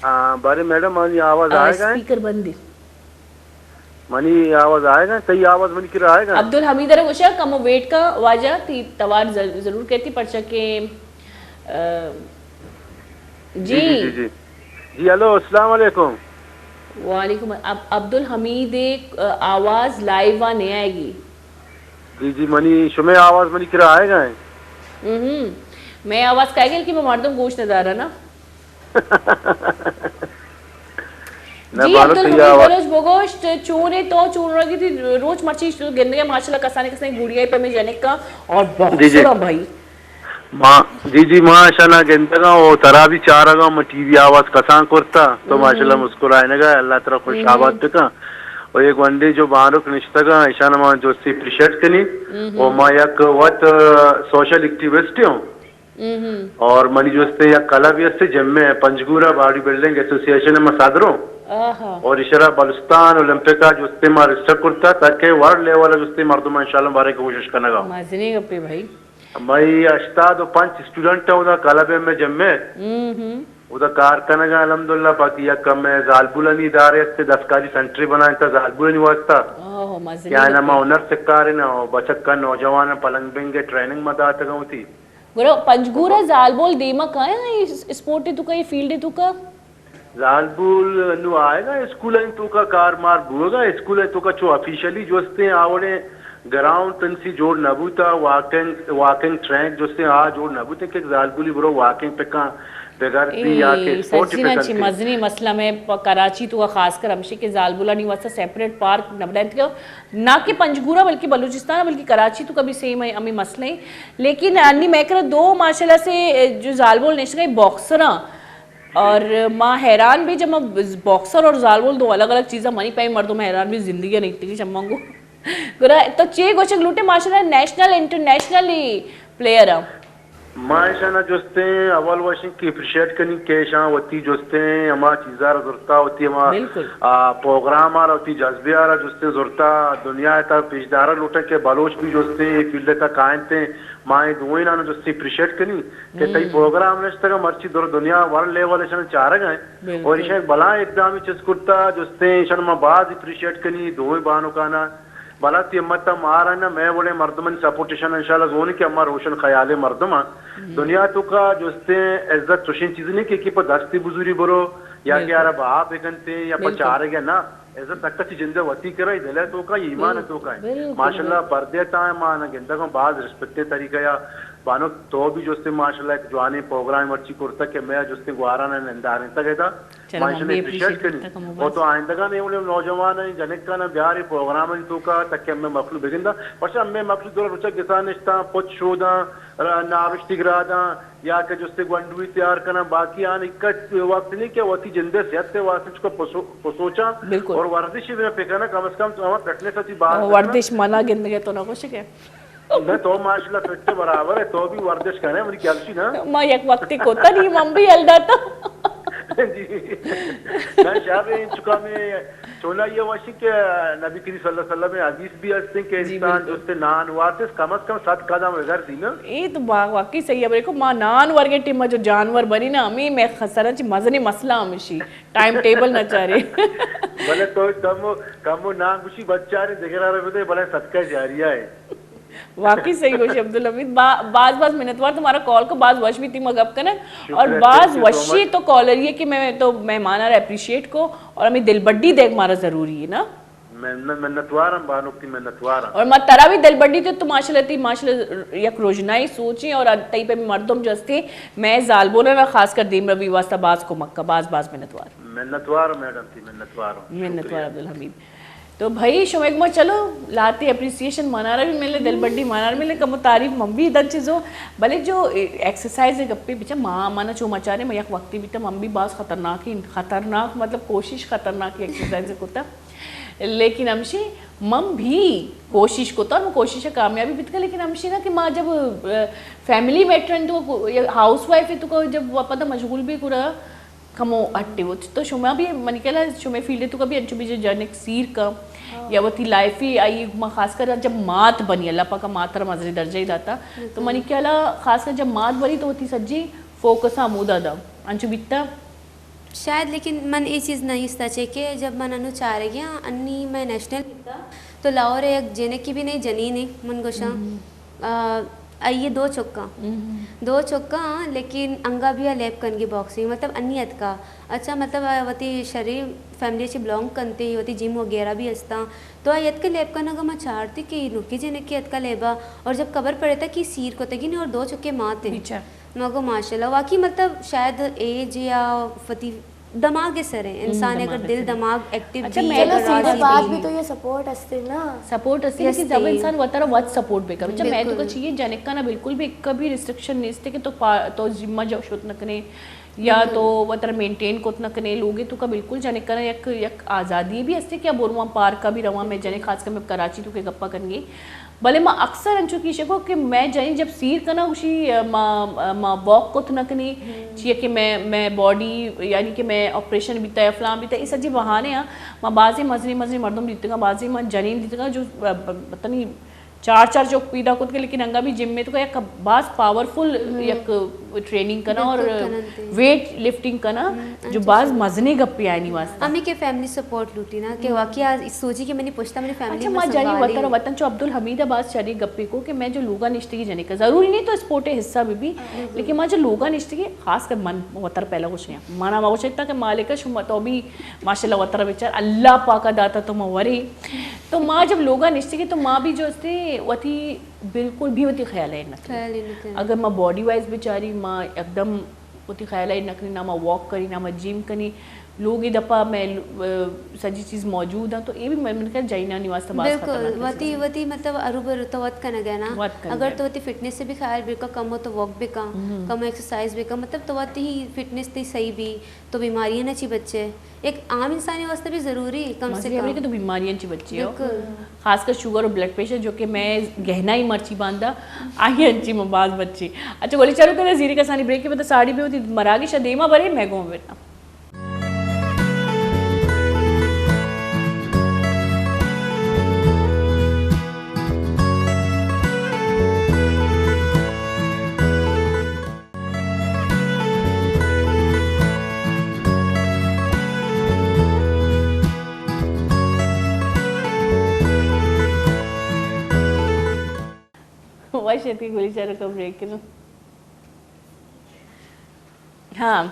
ہاں، بارے میڈم، آنی آواز آئے گا؟ اسپیکر بندی۔ منی آواز آئے گا؟ تئی آواز منی کرا آئے گا؟ عبدالحمید ارے گوشا کمو ویٹ کا واجہ، تی توار ضر-، ضرور کہتی پرچہ کہ، آ، جی۔ جی، جی، جی، جی۔ جی، ہیلو، السلام علیکم۔ وعلیکم، عب-، عبدالحمید، آ، آواز لائیو آ نہیں آئے گی۔ جی، جی، منی، شمے آواز منی کرا آئے گا ہے؟ ہم، میں آواز کہے گل کہ میں مردم گوش نہ دارا نا۔ جی، عبدالحمید بلوچ بگوشت، چونے تو چون رگی تھی روچ مرچی گندگے ماشاءاللہ کسانے کسانے گوڑیائی پہ میں جنک کا اور جی، جی۔ بخشرا بھائی۔ ما، جی، جی، ما اشانا گندگا او ترا بھی چارگا، ما ٹی وی آواز کسان کرتا، تو ماشاءاللہ مسکرائنگا، اللہ ترا خوش آباد بکا۔ او ایک ونڈے جو بانک نشتگا، اشانا ما جو سی اپریشیٹ کنی، او ما یک وت سوشل ایکٹیوسٹ ہوں۔ اور منی جستے یک کلب است جمع پنجگورا باڈی بلڈنگ ایسوسی ایشن ما صدروں۔ اور اشرا بلوچستان اولمپک آ جستے ما رجسٹر کرتا تاکہ ورلڈ لیول آ جستے مردم انشاءاللہ بارے کوشش کنگا۔ مزنی گپے بھائی۔ مئی ہشتاد و پنچ اسٹوڈنٹ ہیں ادا کلب میں جمع۔ ادا کار کنگا الحمدللہ، باقی یک کم زالبولانی ادارے است دستکاری سنٹری بنائیں تا زالبولانی واسطہ۔ کیا نما ہنر سکارے نا بچک کا نوجوان پلنگ بنگ ٹریننگ ما داتگا ہوتی۔ گڑا پنجگور ء زالبول دیما کایاں اے اس-، اسپورٹ ء توکا، اے فیلڈ ء توکا؟ زالبول انو آئیگا، اسکول ء توکا کار مار بوگا، اسکول ء توکا چو آفیشلی جوستیں آوڑیں گراؤنڈ تنسی جوڑ نہ بوتا، واکنگ، واکنگ ٹریک جوستیں آ جوڑ نہ بوتیں کہ زالبولی برو واکنگ پکاں بگر بی یا کہ اے اسپورٹ سجیناں چی پکاں۔ مزنیں مسئلہ میں پہ کراچی توکا خاص کر ہمشی کہ زالبولانی واسطہ سیپریٹ پارک نہ بنائینتگا۔ نہ کہ پنجگور ء بلکہ بلوچستان ء بلکہ کراچی توکا بھی سیم ہے ہمیں مسئلہ ہیں۔ لیکن انی مئے کرا دو ماشاءاللہ سے جو زالبول نشتگ ء باکسر ہیں اور ما حیران بھی جب ما باکسر اور زالبول دو الگ الگ چیزاں منی پہ مردم حیران بھی زندگی نہیں تھی چمنگو۔ گڑا تو چے گوشگ لوٹے ماشاءاللہ نیشنل انٹرنیشنل پلیئر ہیں۔ ما ایشانا جستیں اول وشیں کہ اپریشیٹ کنیں کہ ایشاں وتی جستیں ہما چیزا را زرتا، وتی ہما، آ، پروگرام آ را، وتی جذبے آ را جستیں زرتا، دنیا تا پیش دارگ لوٹیں کہ بلوچ بھی جستیں اے فیلڈ تا کائنتیں۔ ما اے دوئیناں جستیں اپریشیٹ کنیں کہ تئی پروگرام نشتگا مرچی در دنیا ورلڈ لیول ایشاں چارگ ہیں اور ایشاں ایک بلائیں اقدامی چست کرتا، جستیں ایشاں ما باز اپریشیٹ کنیں دوئیں بانکانا۔ بلا تی ہمت ء مار ء نہ، مئے وڑیں مردمانی سپورٹ ایشان انشاءاللہ زونی کہ ہما روشن خیالیں مردم آں۔ دنیا توکا جستیں عزت چوشیں چیز نہیں کہ، کہ پہ دستی بزوری برو یا کہ آرا بہا بکنتے یا پہ چارگ ء نہ۔ عزت تک چی جندے وتی کرا، دل ء توکا، ایمان ء توکا۔ ماشاءاللہ پردے تا ما نہ گندگاں باز ریسپیکٹ طریقہ یا بانک، تو بھی جستے ماشاءاللہ ایک جوانیں پروگرام مرچی کرتا کہ میں جستے گواران نندارینتگ ادا۔ چلو، ما ایشاں اپریشیٹ کرتا کمو باز۔ تو آئندگا نے انہیں نوجوان ہیں، جنکاں بیار اے پروگرام انت تو کا تک ہمیں مخلوق بگندا۔ پرچہ ہمیں مخلوق دور روچا گسان نشتاں، پچ شوداں، را-، ناوشتی گراداں، یا کہ جستے گونڈوی تیار کناں، باقی آن ایک وقت نہیں کہ وتی جندے صحت سے واسطے چکو پسو-، پسوچاں۔ بالکل۔ اور ورزش بھی نہ پکنا، کم از کم تو ہمارا فٹنس اچھی بات ہے نا۔ ورزش منا گندگے تو نہ کچھ کے۔ نہ، تو ماشاءاللہ فٹ برابر ہے، تو بھی ورزش کرے، منی خیال سی نا۔ ما یک وقتی کوتا نہیں، من بھی ہل داتا۔ جی۔ نہ، شاہ بھائی، ان چکا میں چونا یہ وشی کہ نبی کریم صلی اللہ علیہ وسلم حدیث بھی ہستے کہ جی، انسان بالکل۔ جستے نان واسطے کم از کم صد قدم اگر دی نا۔ اے تو با-، واقعی صحیح ہے، بلکہ ما نان ورگے ٹیم جو جانور بنی نا، ہمیں میں خسرہ چی مزنی مسئلہ ہمشی، ٹائم ٹیبل نہ چارے۔ بلے تو کم، کم نان گوشی بچارے دگرا رہے، بلے صدقہ جاریہ ہے۔ واقعی صحیح گوشی عبدالحمید۔ با-، باز باز منتوار تمہارا کال کو، باز وش بھی تھی ما گپ کنگ، اور شکریہ، باز thank you so وشی much۔ تو کالر یہ کہ میں تو مہماناں را اپریشیٹ کو، اور ہمیں دل بڈی دیکھ مارا ضروری ہے نا۔ منت، منتوارم بانک تھی، منتوارم۔ اور ما ترا بھی دل بڈی تو، تو ماشاءاللہ تھی، ماشاءاللہ یک روشنائی سوچیں، اور تئی پہ مردم جو ہستے، میں زالبونا نا خاص کر دیم روی واسطہ باز کمک کا، باز باز منتوار۔ منتوار میڈم تھی، منتوار۔ منتوار شکریہ۔ عبدالحمید۔ تو بھائی، شما گما چلو، لاتے اپریسیشن منارا بھی ملے، دل بڈی منارا ملے، کمو تعریف من بھی دن چیزو۔ بلے جو ایکسرسائز گپے بچا، ما، منا چو مچارے، ما یک وقتی بیتا، من بھی باز خطرناکی، خطرناک، مطلب کوشش خطرناکی ایکسرسائز کتا۔ لیکن ہمشی من بھی کوشش کتا، من کوشش کامیابی بیتکا، لیکن ہمشی نا کہ ما جب، آ، فیملی میٹر تو، ہاؤس وائف تو جب پتہ مشغول بھی کرا، کمو ہٹے وت۔ تو شما بھی منی خیال ء شمے فیلڈ ء تو کبھی انچو بھی جو جنک سیر کا یا وتی لائف ہی آئی، ما خاص کر جب مات بنی، اللہ پاک ء مات را مزنیں درجہ ہی داتا، تو منی خیال ء خاص کر جب مات بنی تو وتی سجی فوکس ہمودا دا، انچو بیتا۔ شاید، لیکن من اے چیز نہ ایستا چے کہ جب من انو چارگیاں، انی میں نیشنل بیتا، تو لاہور ء یک جنکی بھی نہیں، جنین ہے، من گوشاں۔ آ، آئی ء دو چکاں۔ دو چکاں، لیکن انگا بھی آ لیب کنگی باکسنگ، مطلب انی اتکا۔ اچھا، مطلب آ وتی شری فیملی چی بلانگ کنتے، وتی جم وغیرہ بھی استاں۔ تو آئی اتکا لیب کنگا، ما چارتی کہ نوکی جنکے اتکا لیبا، اور جب خبر پڑے تا کہ سیر کتگی نے اور دو چکے ماتے۔ مگو ماشاءاللہ، واقعی مطلب شاید ایج یا وتی دماغ ء سر ہے، انسان اگر دل دماغ ایکٹیو اچھا، بھی، میں اگر سیدھے بات بھی تو یہ سپورٹ ہستے نا۔ سپورٹ ہستے، لیکن جب انسان وترا وت سپورٹ بے کر۔ اچھا، میں تو کچھ یہ جنکا نا بالکل بھی کبھی ریسٹرکشن نہیں ہستے کہ تو پا-، تو جم ء جو شت نہ کنے یا تو وترا مینٹین کت نہ کنے، لوگے تو کا بالکل جنکا نا یک، یک آزادی بھی ہستے کہ اب رواں پارک بھی رواں، میں جنے خاص کر میں کراچی تو کے گپا کنگے۔ بلے ما اکثر انچو کہ شکو کہ میں جنین جب سیر کنا گوشی ما، ما واک کت نہ کنی، چیا کہ میں، میں باڈی، یعنی کہ میں آپریشن بیتا یا فلان بیتا، اے سجی بہانے ہاں۔ ما بازیں مزنیں مزنیں مردم دیتگاں، بازیں ما جنین دیتگاں جو پتہ نہیں چار چار چوک پیدا کت کے، لیکن انگا بھی جم میں تو یک باز پاورفل یک ٹریننگ کنا اور ویٹ لفٹنگ کنا جو باز مزنیں گپے آئینی واسطہ۔ ہمیں کہ فیملی سپورٹ لوٹی نا، کہ واقعی آ سوچی کہ منی پشتا منی فیملی اچھا، ما جانی وطن، وطن چو عبدالحمید باز شری گپے کو کہ میں جو لوگا نشتگی جنے کا ضروری نہیں تو اسپورٹ حصہ بھی بھی، لیکن ما جو لوگا نشتگی خاص کر من وتر پہلا گوشیاں، مانا ما گوشتا کہ مالک شما تو بھی ماشاءاللہ وتر بچار اللہ پاکا داتا تو ما وری، تو ما جب لوگا نشتگی تو ما بھی جو استے وتی بالکل بھی وتی خیال ہے نہ کنی۔ اگر ما باڈی وائز بچاری، ما یکدم وتی خیال ء نہ کنی، نہ ما واک کنی، نہ ما جم کنی، لوگ ء دپا میں، ا، سجی چیز موجود ہیں، تو اے بھی من، من خیال جائنانی واسطہ باز خطرناک ہے۔ بالکل، وتی، وتی مطلب اروبر تو وت کنگ ہے نا۔ اگر تو وتی فٹنس سے بھی خیال بکا، کم ہو تو واک بکا، کم ہو ایکسرسائز بکا، مطلب تو وتی فٹنس تی صحیح بھی، تو بیماریاں نہ چی بچے۔ ایک عام انسانی واسطے بھی ضروری ہے، کم سے کم۔ کہ تو بیماریاں چی بچے ہو۔ بالکل۔ خاص کر شوگر اور بلڈ پریشر، جو کہ میں گہنا ہی مرچی باندا، آئی انچی میں باز بچی۔ اچھا، گولی چارو کرے زیری کسانی بریک کے بعد ساڑی بھی ہوتی، مراگش دیما برے میں گوں بیٹا۔ وش اتکی گولی چارو کا بریک کنو۔ ہاں،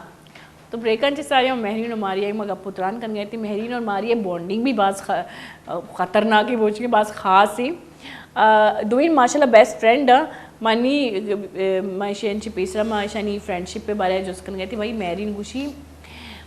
تو بریکاں چہ ساری ہم مہرین اور ماریا ما گپ و تران کنگا اتیں۔ مہرین اور ماریا بانڈنگ بھی باز خ-، خطرناک ہے، بوچ کے باز خاص ہے۔ آ، دوئیں ماشاءاللہ بیسٹ فرینڈ آں۔ منی، آ، ما ایشی انچی پیسرا ما ایشانی فرینڈ شپ ءِ بارے ءَ جست کنگ ءَ اتیں۔ بھائی مہرین گوشی،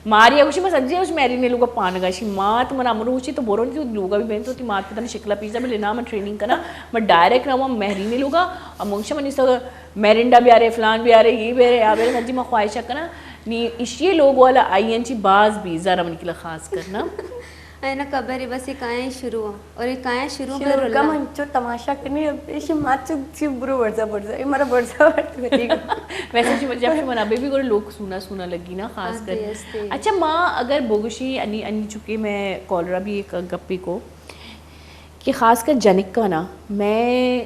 ماریا گوشی، ما سجی گوشی مہرین ءِ لوگا پانگا شی۔ مات من امرو گوشی تو برو نی تو لوگا بھی بین تو تی مات پتانی شکلا پیش دا، بلے نا من ٹریننگ کنا، من ڈائریکٹ رواں مہرین ءِ لوگا۔ اور من گوشی منی سو میرنڈا بیارے، فلان بیارے، یہ بیارے، آ بیارے، سجی ما خواہشہ کنا۔ نی ایشی لوگ والا آئی انچی باز بیزار من کلا خاص کرنا۔ اینا خبر ہے، بس یہ کائیں شروع ہے۔ اور یہ کائیں شروع میں شروع رلا۔ کم انچو تماشا کرنی، ایشی مات چو چی برو برزا برزا، یہ مارا برزا برزا۔ ویسے جی جب شما نبے بھی گورے لوگ سونا سونا لگی نا، خاص کر۔ ہستے، ہستے۔ اچھا، ما اگر بگوشی انی، انی چونکہ میں کالرا بھی ایک گپی کو کہ خاص کر جنکانا، میں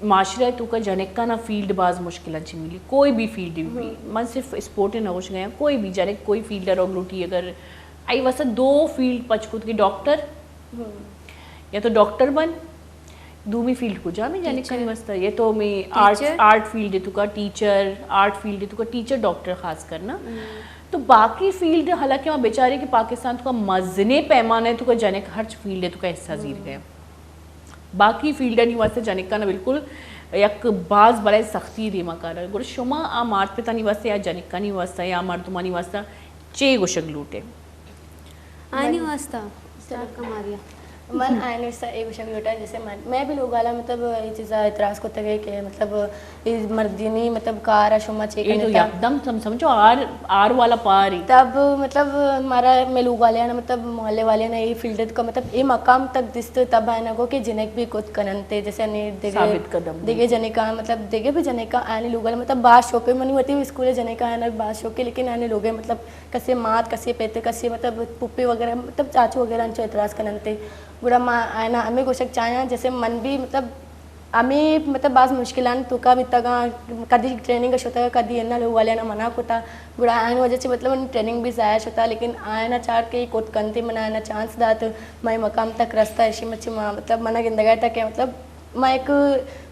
معاشرہ توکا جنکانا فیلڈ باز مشکل انچی ملی، کوئی بھی فیلڈ بھی۔ من صرف اسپورٹ نہ گوش گیا، کوئی بھی جنک کوئی فیلڈ رو لوٹی اگر آئی واسطہ دو فیلڈ پچ کت کہ ڈاکٹر، یا تو ڈاکٹر بن، دومی فیلڈ کجا میں جانے ٹیچر۔ کہیں واسطہ، یا تو میں آرٹ، ٹیچر۔ آرٹ فیلڈ ہے تو کا ٹیچر، آرٹ فیلڈ ہے تو کا ٹیچر، ڈاکٹر خاص کرنا۔ تو باقی فیلڈ حالانکہ وہاں بیچارے کہ پاکستان تو کا مزنے پیمانے تو کا جنک ہر فیلڈ ہے تو کا حصہ زیر گئے۔ باقی فیلڈانی واسطہ جنکانا بالکل یک باز بلائیں سختی دیما کارا۔ گڑا شما آ مات پتانی واسطہ یا جنکانی واسطہ یا مردمانی واسطہ چے گوشگ لوٹے؟ آنی واسطہ اسٹارٹ کماریا۔ من آئین واسطہ اے گوشگ لوٹاں، جیسے من، میں بھی لوگ والا مطلب یہ چیزا اعتراض کرتے گئے کہ مطلب اے مردینی مطلب کار ءَ شما چے اے تو کنتا؟ یکدم سم-، سمجھو آر، آر والا پار ہی۔ تب مطلب مارا میں لوگ والے نا مطلب محلے والے نا یہ فیلڈ کا مطلب یہ مقام تک دست تب آئے نا کو کہ جنک بھی کت کننتے، جیسے نے دگے، ثابت قدم۔ دگے جنکا مطلب دگے بھی جنکا آنے لوگ والا مطلب باز شوق ہے، منی وتی اسکول جنکا آنا باز شوق ہے، لیکن آنے لوگ مطلب کسے مات، کسے پت، کسے مطلب پھپھی وغیرہ مطلب چاچو وغیرہ انچو اعتراض کننتے۔ گڑا ما آئینا ہمے گوشگ چاہیاں، جیسے من بھی مطلب ہمے مطلب باز مشکلانی توکا بیتگاں، کدی ٹریننگ شتگ، کدی اناں لوگ والیانا منع کتا، گڑا آئین وجہ چہ مطلب منی ٹریننگ بھی ضائع شتا، لیکن آئینا چار کہ کت کنتے، من آئینا چانس دات، مئے مقام تک رستا، اشی مچ ما مطلب منا گندگا تا کہ مطلب ما ایک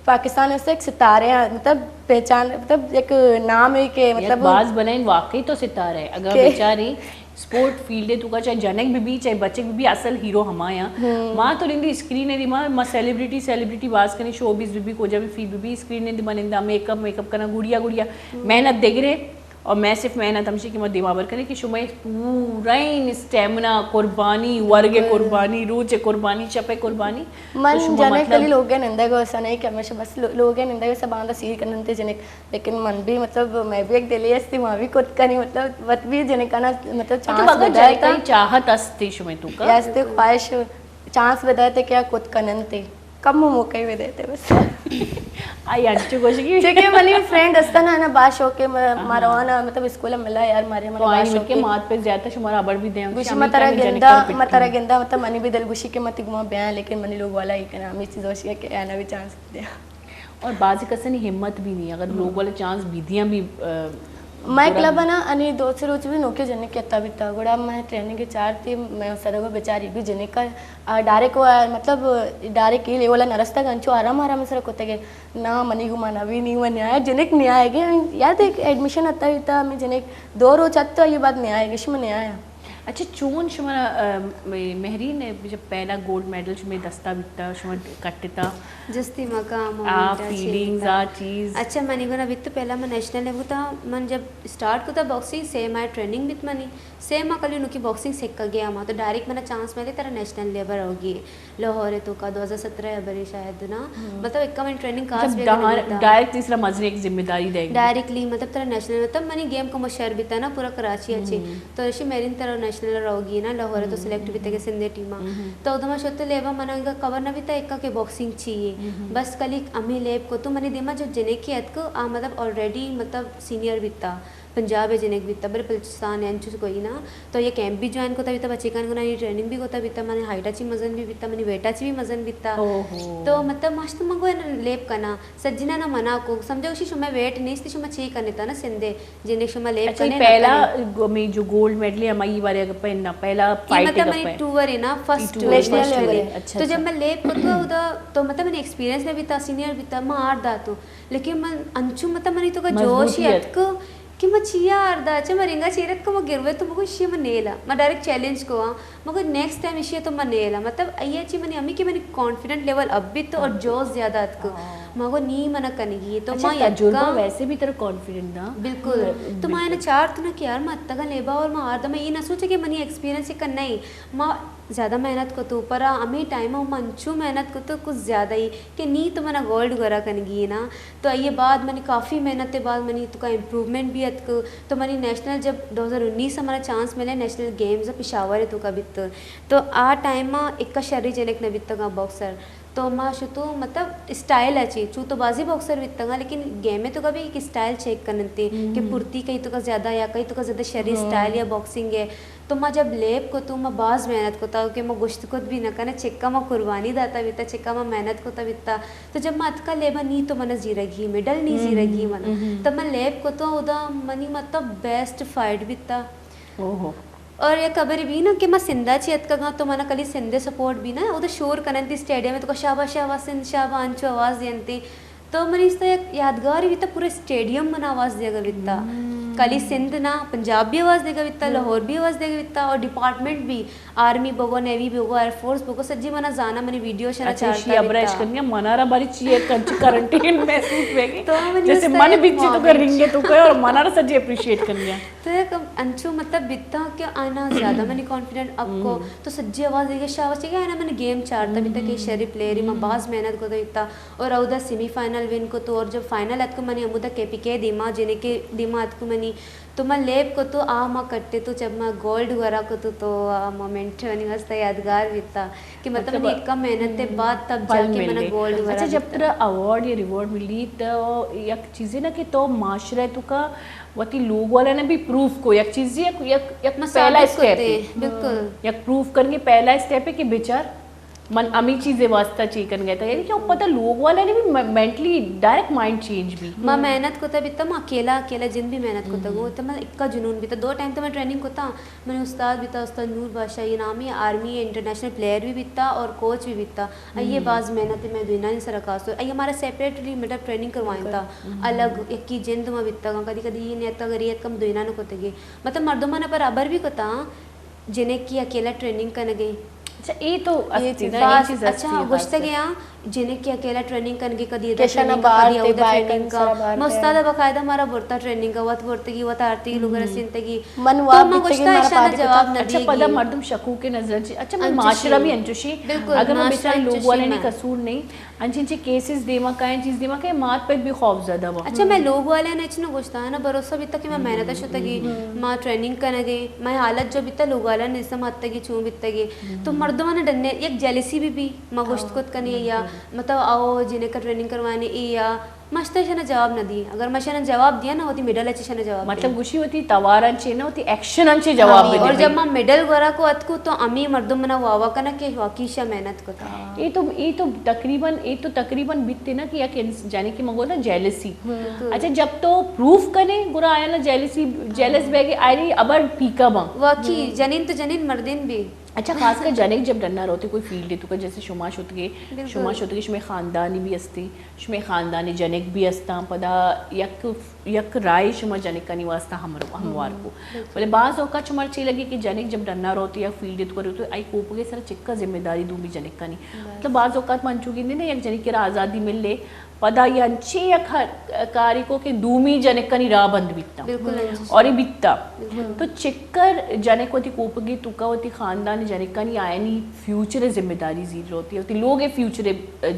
پاکستان سے ایک ستارے ہیں، مطلب پہچان، مطلب ایک نام ہے کہ یک مطلب باز بلائیں واقعی تو ستارہ ہے۔ اگر کہ بیچاری اسپورٹ فیلڈ ہے تو کا چاہے جنک بھی بھی، چاہے بچک بھی بھی، اصل ہیرو ہما ہیں۔ ما تو نندی اسکرین ہے دیما، ما سیلیبریٹی، سیلیبریٹی باز کنی، شو بیز بھی بھی، کوجا بھی فیلڈ بھی بھی، اسکرین ہے دیما نندا، میک اپ، میک اپ کنا، گڑیا، گڑیا۔ محنت دگرے، اور میں صرف محنت ہمشی کہ ما دیما بر کنی کہ شما پورا این اسٹیمنا قربانی، ورگ قربانی، روچ قربانی، شپ قربانی۔ من تو شما جنک مطلب کلی لوگے نندگ و سنے کہ ہمیشہ بس لو-، لوگے نندگ و سباندہ سیر کننتے جنک۔ لیکن من بھی مطلب، میں بھی ایک دلی ہستی، ما بھی کت کنی مطلب، وت بھی جنکانا مطلب مطلب چانس اگر بدائے جنکانی تا۔ چاہت ہستی شمے تو کا؟ یا ہستی خواہش، چانس بدائے تے کیا کت کنن تے۔ کم موقع ہی بدائے تے بس۔ آئی انچو گوشگی۔ چونکہ منی فرینڈ ہستا نا، نا باز شوق ہے، ما-، ہاں۔ ماروانا مطلب اسکول ملا یار، مارے تو مارا آئی باز مل شوق کے ہے۔ مات پہ زیادہ شمارا ابڑ بھی دیں، گوشی شامی مترا کہیں جنک گندا، پر پٹی۔ مترا گندا، مطلب منی بھی دل گوشی کہ متی گما بیاں، لیکن منی لوگ والا ہی کنا، ہمیں چیز ہوشی ہے کہ آنا بھی چانس۔ اور بعض کسانی ہمت بھی نہیں، اگر لوگ والے چانس بھی دیاں بھی، آ، مئے گڑا کلب ءَ نا، انی دو سے روچ بھی نوکیں جنک اتکگ بیتگ، گڑا مئے ٹریننگ ءَ چارتی، مئے استاد ءَ گوشت بچار اے بھی جنک ءَ، آ، ڈائریکٹ ءَ، مطلب، ڈائریکٹ اے لیول ءَ نہ رستگ، انچو آرام آرام ءَ سر کتگ ئے۔ نا، منی گما نہ بی، نی من نیایا، جنک نیایگ ءَ، یاد ایک ایڈمیشن اتکگ بیتگ، ہمے جنک دو روچ اتک، آئی ءَ بعد نیایگ ءَ، شما نیایا۔ اچھا، چون شمارا، ام، مہرین ءَ جب پہلا گولڈ میڈل شمے دستا بیتا، شما کٹتا؟ جستی مقام آ، فیلنگز، آ چیز۔ اچھا، منی گونا بیت پہلا من نیشنل لیول تا، من جب اسٹارٹ کتا باکسنگ، سے ماہ ٹریننگ بیت منی، سے ماہ کلی نوکی باکسنگ سکا گیا ما، تو ڈائریکٹ منا چانس ملے ترا نیشنل لیول ہوگی۔ لاہور ءِ توکا دو ہزار سترہ ءَ برے شاید نا۔ مطلب، ایک من ٹریننگ کاس مطلب، بھی ڈہاں-، نہیں بیتا۔ ڈائریکٹ تیسرا مزنیں ایک ذمہ داری دے گی۔ ڈائریکٹلی، مطلب، ترا نیشنل، مطلب، منی گیم کمو شہر بیتا نا، پورا کراچی ءَ چی۔ تو اشی مہرین ترا نیشنل روگی نا، لاہور ءَ تو سلیکٹ بیتا کہ سندھ ٹیم ءَ۔ تو ادما شت لیبا من انگا خبر نہ بیتا ایکا کہ باکسنگ چی ہے۔ بس کلی ہمیں لیب کو تو منی دیما جو جنکی اتک، آ، مطلب، آلریڈی، مطلب، سینئر بیتا۔ پنجاب ءِ جنک بیتا، بلے بلوچستان ءَ انچو کوئی نا۔ تو یہ کیمپ بھی جوائن کتا بیتا، بچکان گنا یہ ٹریننگ بھی کتا بیتا، منی ہائٹ ءَ چی مزن بھی بیتا، منی ویٹ ءَ چی بھی مزن بیتا۔ اوہو۔ تو مطلب مشت من گو لیب کنا، سجنا نا منا کو، سمجھا گوشی شما ویٹ نیست، شما چی کنتا نا سندے، جنک شما لیب اچھا، یہ کنے نا پہلا کنے۔ گو-، میں جو گولڈ میڈل ہے، ہماری بارے اگر پہننا، پہلا یہ فائٹ مطلب کا منی پہ-، ٹور ہے نا، first tour, national first level level ہے۔ ہے۔ اچھا، تو جب اچھا۔ میں لیب کتا ادا، تو مطلب منی ایکسپیرینس نہ بیتا، سینئر بیتا، میں ہار داتو۔ لیکن من انچو مطلب منی تو کا جوش ہی مضبوطی اتک۔ کہ ما چیا آردا، چہ ما رنگا چیرک ما گروے تو مگو شی ما نیلا، ما ڈائریکٹ چیلنج کو آں، مگو نیکسٹ ٹائم اشی تو ما نیلا۔ مطلب ایا چی منی امی کہ منی کانفیڈنٹ لیول اب بیت اور جوش زیادہ اتک۔ مگو نی منا کنگی تو اچھا، ما تجربہ یکا ویسے بھی تر کانفیڈنٹ دا۔ بالکل۔ تو ما اینا چار تو نا کہ یار ما اتگا لیبا اور ما آردا، ما یہ نہ سوچا کہ منی ایکسپیرینس کا نہیں، ما زیادہ محنت کتو، پر ہمے ٹائم ء من انچو محنت کتو کچھ زیادہ ہی کہ نی تو منا گولڈ گورا کنگی نا۔ تو آئی بعد منی کافی محنت بعد منی توکا امپروومنٹ بھی اتک۔ تو منی نیشنل جب دو ہزار انیس ء منا چانس ملے نیشنل گیمز پشاور توکا بیت، تو آ ٹائم ء اکا شری جنک نہ بیتگا باکسر۔ تو ما شتو مطلب اسٹائل ء چی چو تو بازی باکسر بیتگا، لیکن گیم ء توکا بھی ایک اسٹائل چیک کننتے کہ پھرتی کئی توکا زیادہ یا کئی توکا زیادہ شری اسٹائل یا باکسنگ ہے۔ تو ما جب لیب کتو ما باز محنت کتا کہ ما گشت کت بھی نہ کنا، چکا ما قربانی داتا بیتا، چکا ما محنت کتا بیتا۔ تو جب ما اتکا لیبا نی تو منا زیرگی، میڈل نی زیرگی منا۔ تو ما لیب کتو ادا منی مطلب بیسٹ فائٹ بیتا۔ اور یک خبر بھی نا کہ ما سندھا چی اتکگاں تو منا کلی سندھے سپورٹ بھی نا، ادا شور کننتی اسٹیڈیم تو شابا شابا سندھ شابا انچو آواز دینتی۔ تو منی است یک یادگار بیتا، پورے اسٹیڈیم منا آواز دیگا بیتا۔ کلی سندھ نا، پنجاب بھی آواز دیگا بیتا، لاہور بھی آواز دیگا بیتا اور ڈپارٹمنٹ بھی، آرمی بگو، نیوی بگو، ایئر فورس بگو، سجی منا زانا منی ویڈیو شنا اچھا، چارتا ایشی ابرا بیتا۔ اشکنگے منارا باری چی ایک کنچ کرنٹین محسوس بیگی۔ تو منی جیسے است من یک بیچی تو مومنٹ۔ کرنگے تو کہ اور منارا سجی اپریشیٹ کرنگے۔ تو یک انچو مطلب بیتا کہ آنا زیادہ منی کانفیڈنٹ اپ کو، تو سجی آواز دیگا شاباش کہ آنا منی گیم چارتا بیتا کہ شری پلیئر ما باز محنت کو دیتا۔ اور اودا سیمی فائنل ون کتو اور جب فائنل اتکو منی ہمودا کے پی کے دیما جنکے دیما اتکو منی تو ما لیب کتو آ ما کٹے تو جب ما گولڈ ورا کتو تو آ مومنٹ منی واسطہ یادگار بیتا کہ مطلب منی اتکا محنت بعد تب جا کے منا گولڈ ورا اچھا، جب ترا ایوارڈ یا ریوارڈ ملی تو یک چیزے نا کہ تو معاشرہ تو کا وتی لوگ والا نے بھی پروف کو یک چیزے یک یک پہلا اسٹیپ ہے۔ بالکل۔ یک پروف کرنے پہلا اسٹیپ ہے کہ بیچار من امی چیزے واسطہ چی کنگے تا، یعنی کہ پتہ لوگ والا نے بھی مینٹلی ڈائریکٹ مائنڈ چینج بھی۔ ما محنت کتا بیتا، ما اکیلا اکیلا جن بھی محنت کتا گو، تو ما اکا جنون بیتا، دو ٹائم تو ما ٹریننگ کتا، من استاد بیتا، استاد نور بادشاہ یہ نامی آرمی انٹرنیشنل پلیئر بھی بیتا اور کوچ بھی بیتا۔ یہ باز محنت میں دوینانی سرا کاسو، یہ ہمارا سیپریٹلی مطلب ٹریننگ کروائیں تا، الگ یکی جند ما بیتا، کدی کدی یہ نیتا گریت کم دوینان کتگے، مطلب مردمان پر ابر بھی کتا۔ جنک کی اکیلا ٹریننگ کنگے۔ اچھا، اے تو اے استی چیز نا، اے باز چیز استی اچھا ہے گوشتگ خاص کر۔ آں، جنک کی اکیلا ٹریننگ کنگے، کدی ادا ٹریننگ کا، کدی اودا ٹریننگ کا۔ ما استاد باقاعدہ مارا برتا ٹریننگ کا، وت برتگی، وت آرتی لوگ رسینتگی۔ من تو واب ما بیتگی، گوشتا مارا ایشانا پادے جواب کتا۔ نہ اچھا، پدا دیگی۔ مردم شکوک نظر چی۔ اچھا، من انچوشی۔ معاشرہ بھی انچوشی۔ بالکل، اگر من معاشرہ بیچارے لوگ انچوشی والے نے میں۔ قصور نہیں، انچیں انچیں کیسز دیما کائیں، چیز دیما کائیں، مات پت بھی خوف زدہ با۔ اچھا، میں لوگ والے نے اچھا نہ گوشتا ہے نا، بھروسہ بیتا کہ میں محنت شتگی، ما ٹریننگ کنگے، میں حالت جو بیتا لوگ والے نے سم اتگی، چون بیتگی۔ تو مردمان ڈنے یک جیلسی بھی بھی، ما گوشت کت کنی یا مطلب آؤ جنہیں کا ٹریننگ کروانی ای یا مشتہ شنا جواب نہ دی۔ اگر مشنا جواب دیا نا، ہوتی میڈل اچھے شنا جواب مطلب دی۔ گوشی ہوتی توارن چے نا، ہوتی ایکشن ان چے جواب ہاں، دے اور بھائی۔ جب ما میڈل گورا کو اتکو تو امی مردم منا واوا کنا کہ واقعی شا محنت کتا۔ اے تو، اے تو تقریباً، اے تو تقریباً بیتے نا کہ یک انس-، یعنی کہ مگو نا جیلسی۔ اچھا، جب تو پروف کنے، گڑا آیا نا جیلسی، جیلس بہ گئے، آئری ابر پیکا باں۔ واقعی، جنین تو جنین، مردین بھی۔ اچھا، خاص کر جنک جب ڈنا روتے کوئی فیلڈ ہے تو کا، جیسے شما شتگے، شما شتگے، شما خاندانی بھی استے، شما خاندانی جنک بھی استاں، پدا یک یک رائے شما جنکانی واسطہ ہمر-، ہموار کو۔ بلے بعض اوقات شما چی لگی کہ جنک جب ڈنا روتی یا فیلڈ ات کرے تو آئی کوپگے سر چکا ذمہ داری دومی جنکانی۔ مطلب بعض اوقات من چو گندے نا یک جنک را آزادی ملے، پدا یہ انچے یک ہر-، کاری کو کہ دومی جنکانی راہ بند بیتا۔ بالکل انچو۔ اور یہ بیتا۔ تو چکر جنک وتی کوپگے توکا وتی خاندان جنکانی آیانی فیوچر ذمہ داری زیر روتی، وتی لوگ فیوچر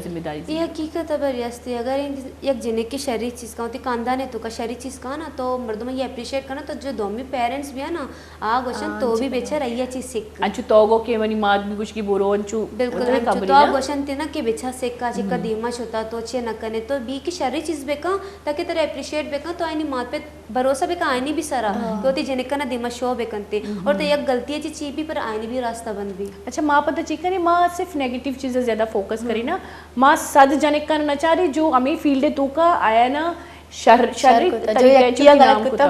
ذمہ داری زیر۔ یہ حقیقت ہے بری استی، اگر یک جنک شری چیز کا وتی خاندان توکا شری چیز کا نا، تو مردم یہ اپریشیٹ کرنا، تو جو دومی پیرنٹس بھی ہے نا، آ گوشن تو بھی بیچار ایا چیز سکھ۔ انچو تو گو کہ منی مات بھی گوش کی برو انچو۔ بالکل، انچو تو آ گوشن تے نا کہ بچا سکھا، چکا دیما شتا، تو چے نہ کنے، تو بھی کہ شری چیز بکا، تاکہ ترا اپریشیٹ بکا، تو آئینی مات پہ بھروسہ بکا، آئینی بھی سرا، کہ وتی جنکا نا دیما شو بکنتے۔ اور تو یک غلطی چی چی بھی پر آئینی بھی راستہ بند بھی۔ اچھا، ما پتہ چی کرے، ما صرف نیگیٹو چیزیں زیادہ فوکس کرے نا، ما صد جنکا نہ چارے جو ہمیں فیلڈ توکا آیا نا، شر شر طریقہ چوکی نام کتا۔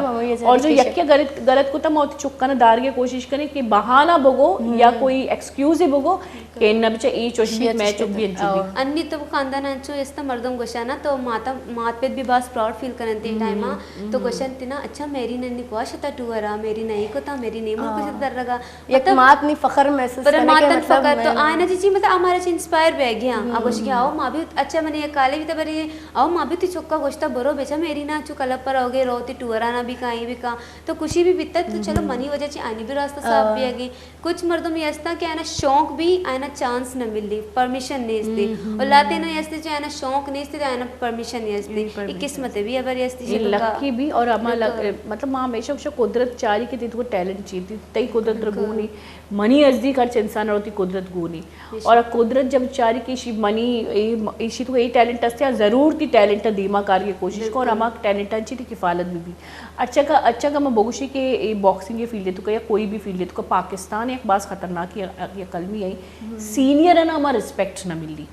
اور جو یکیا غلط غلط کتا، ما وتی چکانا دارگے کوشش کنیں کہ بہانہ بگو یا کوئی ایکسکیوز بگو کہ نہ بچا اے چوش بیت، مئے چک بھی انچو بیت۔ انی تو خاندان انچو است، مردم گوشانا تو ماتا مات پت بھی باز پراؤڈ فیل کنن تی ٹائما۔ تو گوشن تینا، اچھا میری ننی گواش تا ٹورا، میری نہیں کتا، میری نہیں ملک سے درگا۔ یک مات نی فخر محسوس پر ماتن فخر تو آئینا چی چی مطلب ہمارا چی انسپائر بہ گیا۔ آ گوش کہ آؤ ما بھی اچھا، منی یک کالے بھی تا بری، آؤ ما بھی تی چکا گوشتا برو بیچا میری نا چو کلب پر ہوگے رو تی ٹورانا بھی کائیں بھی کا تو خوشی بھی بیتا۔ تو چلو منی وجہ چی آنی بھی راستہ صاف بھی گی۔ کچھ مردم یہ استا کہ آنا شوق بھی آنا چانس نہ ملی، پرمیشن نہیں استی۔ اور لاتے نو یہ استے جو آنا شوق نہیں استے تو آنا پرمیشن نہیں استی۔ یہ قسمت بھی ہے بری استی۔ لکی بھی اور اما مطلب ما ہمیشہ قدرت چاری کہ تی تو ٹیلنٹ چی تی تئی قدرت گونی۔ منی نزدیک ہرچ انسان ء وتی قدرت گونی۔ اور قدرت جب چاری کہ ایشی منی ایشی تو اے ٹیلنٹ است یا ضرور تی ٹیلنٹ ء دیما کاری ء کوشش کن اور ہما ٹیلنٹ ء چی تی کفالت بھی بھی۔ اچھا کا اچھا کا میں بگوشی کہ اے باکسنگ فیلڈ تو کا یا کوئی بھی فیلڈ تو کا پاکستان ایک باز خطرناک یا قلمی ہے۔ سینئر ء نا ہما ریسپیکٹ نہ ملی۔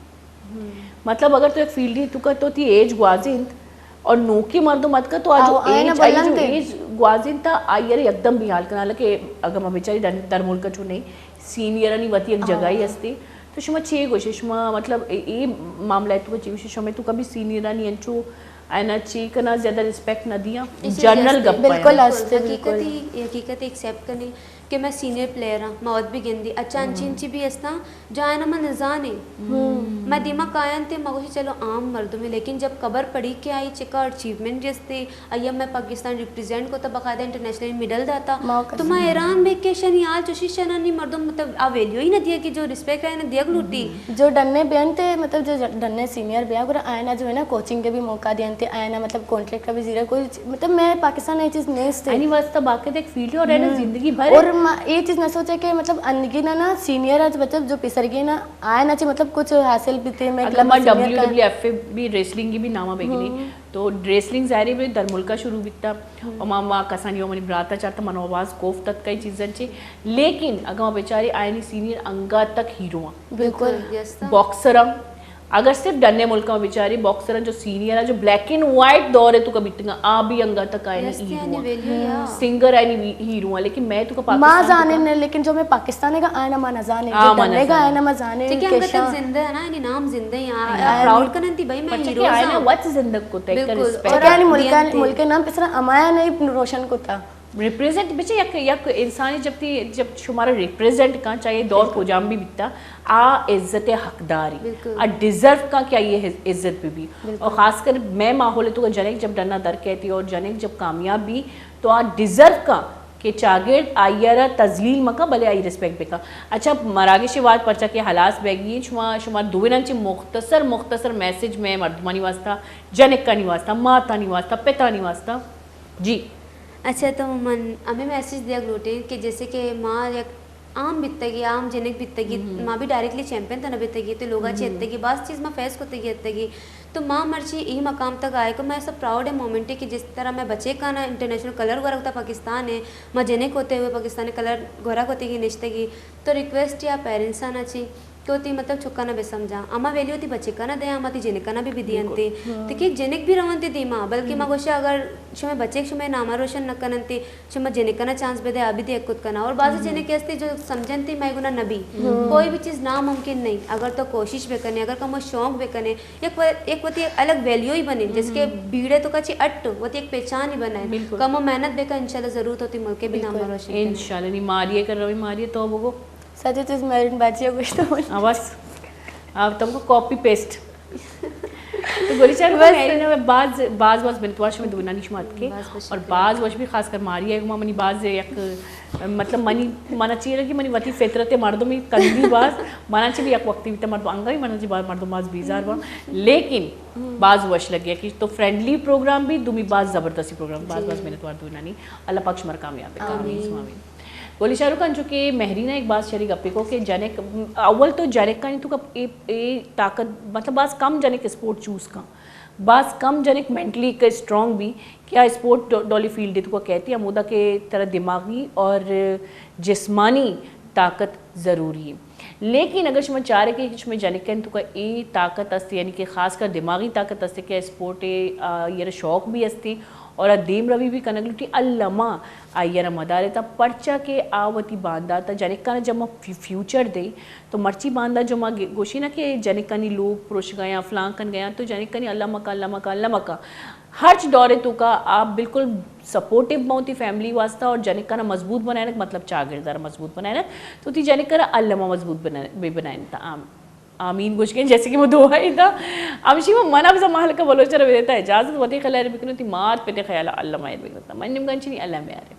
مطلب اگر تو یک فیلڈی تو کا تو تی ایج گوازینت اور نوکی مردم اتکا تو آ جو ایج آئی جو ایج گوازینتا آئی ارے یکدم بیحال کنا، حالانکہ اگر ما بیچاری در ملک چو نہیں سینئرانی وتی یک جگہ ہی ہستی۔ تو شما چی گوشے؟ شما مطلب اے معاملہ تو چی گوشے؟ شما تو کبھی سینئرانی انچو اینا چی کنا زیادہ ریسپیکٹ نہ دیا؟ جنرل گپ بالکل۔ حقیقت ایکسپٹ کرنی کہ میں سینئر پلیئر ہاں، ما وت بھی گندی اچھا انچی انچی بھی استاں جو آئینا ما نزانیں۔ ما دیما کایاں تے ما گوشی چلو عام مردمے، لیکن جب خبر پڑی کہ آئی چکا اچیومنٹ جستے، آئی میں پاکستان ریپریزنٹ کو تا باقاعدہ انٹرنیشنل میڈل داتا، تو ما حیران بے کہ شنی حال چوشی شنانی مردم مطلب آ ویلیو ہی نہ دیا کہ جو ریسپیکٹ آئینا دیگ لوٹی۔ جو ڈنے بیانتے مطلب جو ڈنے سینئر بیان گرا آئینا جو ہے نا کوچنگ کے بھی موقع دیانتے، آئینا مطلب کانٹریکٹ کا بھی زیرا کوئی مطلب میں پاکستان ء اے چیز نیست۔ آنی واسطہ باقاعدہ ایک فیلڈ ہے اور آئینا زندگی بھر اور ما اے چیز نہ سوچے کہ مطلب انگی نا نا سینئر آج مطلب جو پیسرگی نا آئینا چی مطلب کچھ حاصل بیتے۔ میں اگر ما ڈبلیو ڈبلیو ایف بھی ریسلنگ کی بھی نامہ بیگنی تو ریسلنگ ظاہر ہے در ملکا شروع بیتا اور ما ما کسانی ہو منی براتا چارتا منو آواز کوفت تک کئی چیزاں چی، لیکن اگر ما بیچاری آئینی سینئر انگا تک ہیرو ہیں۔ بالکل۔ باکسر ہم اگر صرف ڈنے ملک ء بچاری باکسر جو سینئر جو بلیک اینڈ وائٹ دور ہے تو کبھی تنگا آ بھی انگا تک آئے نہیں ہیرو سنگر آئے نہیں ہیرو، لیکن میں تو کا ما پاکستان جانے نے لیکن جو میں پاکستان کا آئنا ما نہ جانے جو ڈنے کا آئنا ما جانے کہ انگا تک زندہ ہے نا، یعنی نام زندہ ہیں، پراؤڈ کرن تھی بھائی میں ہیرو ہوں۔ وت زندگ کو تے بالکل۔ اور یعنی ملک ملک نام پسرا امایا نہیں روشن کو تھا۔ ریپریزنٹ بچے یک یک انسانی جب تی جب شمارا ریپریزنٹ کان چاہے دور کجام بھی بیتا آ عزت حقداری آ ڈیزرو کان کہ آئی عزت بھی بھی۔ اور خاص کر میں ماحول تو جنک جب ڈنا در کہتی اور جنک جب کامیاب بھی تو آ ڈیزرو کان کہ چاگرد آئی را تذلیل مکا بلے آئی ریسپیکٹ بکا۔ اچھا مراگش واد پرچا کہ حلاس بیگی شما شما دوینان چی مختصر مختصر میسج میں مردمانی واسطہ، جنکانی واسطہ، ماتانی واسطہ، پتانی واسطہ۔ جی۔ اچھا تو من ہمیں میسج دیگ لوٹیں کہ جیسے کہ ما یک عام بیتگی، عام جنک بیتگی، ما بھی ڈائریکٹلی چیمپئن تو نہ بیتگی تو لوگا چی اتگی باز چیز ما فیس کتگی اتگی۔ تو ما مرچی ای مقام تک آئے کہ ما ایسا پراؤڈ ہے مومنٹ ہے کہ جس طرح میں بچے کا نا انٹرنیشنل کلر گورا کتا پاکستان ہے، ما جنک ہوتے ہوئے پاکستان کلر گورا کتگی نشتگی۔ تو ریکویسٹ یا پیرنٹس آنا چی کہ وتی مطلب چکانا بہ سمجھاں، ہما ویلیو وتی بچکانا دیاں، ہما وتی جنکانا بھی بدیانتے۔ تکی جنک بھی رونتے دیما، بلکہ ما گوشا اگر شمے بچک شمے ناما روشن نہ کننتے، شما جنکانا چانس بدے، آ بھی دے کت کنا۔ اور بعض جنک ایستے جو سمجھنتے میں گنا نبی، کوئی بھی چیز ناممکن نہیں۔ اگر تو کوشش بکنے، اگر کمو شوق بکنے، یک و-، یک وتی الگ ویلیو ہی بنے، جیسے کہ بیڑے تو کچی اٹ، وتی ایک پہچان ہی بنے۔ کمو محنت بکن، انشاءاللہ ضرور تو تی ملک بھی ناما روشن۔ انشاءاللہ۔ نی ماریے کر روی ماریے تو بگو۔ سچ چیز میرین باجی گوشت۔ آواز آپ تم کو کاپی پیسٹ۔ تو گولی چار کو میرین میں باز باز باز منتوار شمے دونانی شما اتکے۔ اور باز وش بھی خاص کر ماری ہے، منی باز یک مطلب منی منا چی لگی منی وتی فطرت مردمی کندی باز منا چی بھی یک وقتی بیتا مردم انگا بھی منا چی باز مردم باز بیزار با، لیکن باز وش لگی کہ تو فرینڈلی پروگرام بھی دومی باز زبردستی پروگرام، باز باز منتوار دونانی۔ اللہ پاک شمار کامیاب بکا۔ آمین۔ گولی شاہ رخ خان، چونکہ مہرینہ ایک باز شری گپے کو کہ جنک اول تو جنکانی تو اے اے طاقت مطلب باز کم جنک اسپورٹ چوز کن، باز کم جنک مینٹلی کہ اسٹرانگ بھی کہ آ اسپورٹ ڈو-، ڈولی فیلڈ تو کہتی ہمودا کہ ترا دماغی اور جسمانی طاقت ضروری ہے۔ لیکن اگر شما چارے کہ شمئے جنکانی توکا اے طاقت است، یعنی کہ خاص کر دماغی طاقت است کہ اسپورٹ ءِ، آ، آئی ءَ را شوق بھی است اور آ دیم روی بھی کنگ لوٹی، الما آئی ءَ را مدار ات، پرچا کہ آ وتی باندات ءَ جنکان ءَ جمع فی-، فیوچر دے، تو مرچی باندا جو ما گ-، گوشی نا کہ جنکانی لوگ پروشگا یا فلان کنگا یا، تو جنکانی الما کن، الما کن، الما کن۔ ہرچ دور ءِ توکا آپ بالکل سپورٹیو بنت وتی فیملی واسطہ اور جنکانا مضبوط بنائینت، مطلب چاگرد ءَ را مضبوط بنائینت، تو وتی جنکانا الما مضبوط بنا-، بہ بنائینت۔ آم-، آمین گوشگیں، جیسے کہ ما دعا ءَ دا۔ ہمشی ما منا بزاں مہلکہ بلوچ ءَ را بدیتا اجازت، وتی خیال ءَ بکنت، وتی مات پت ءِ خیال ءَ الما ایر بکنت۔ من نیمگا انچنی الما یار۔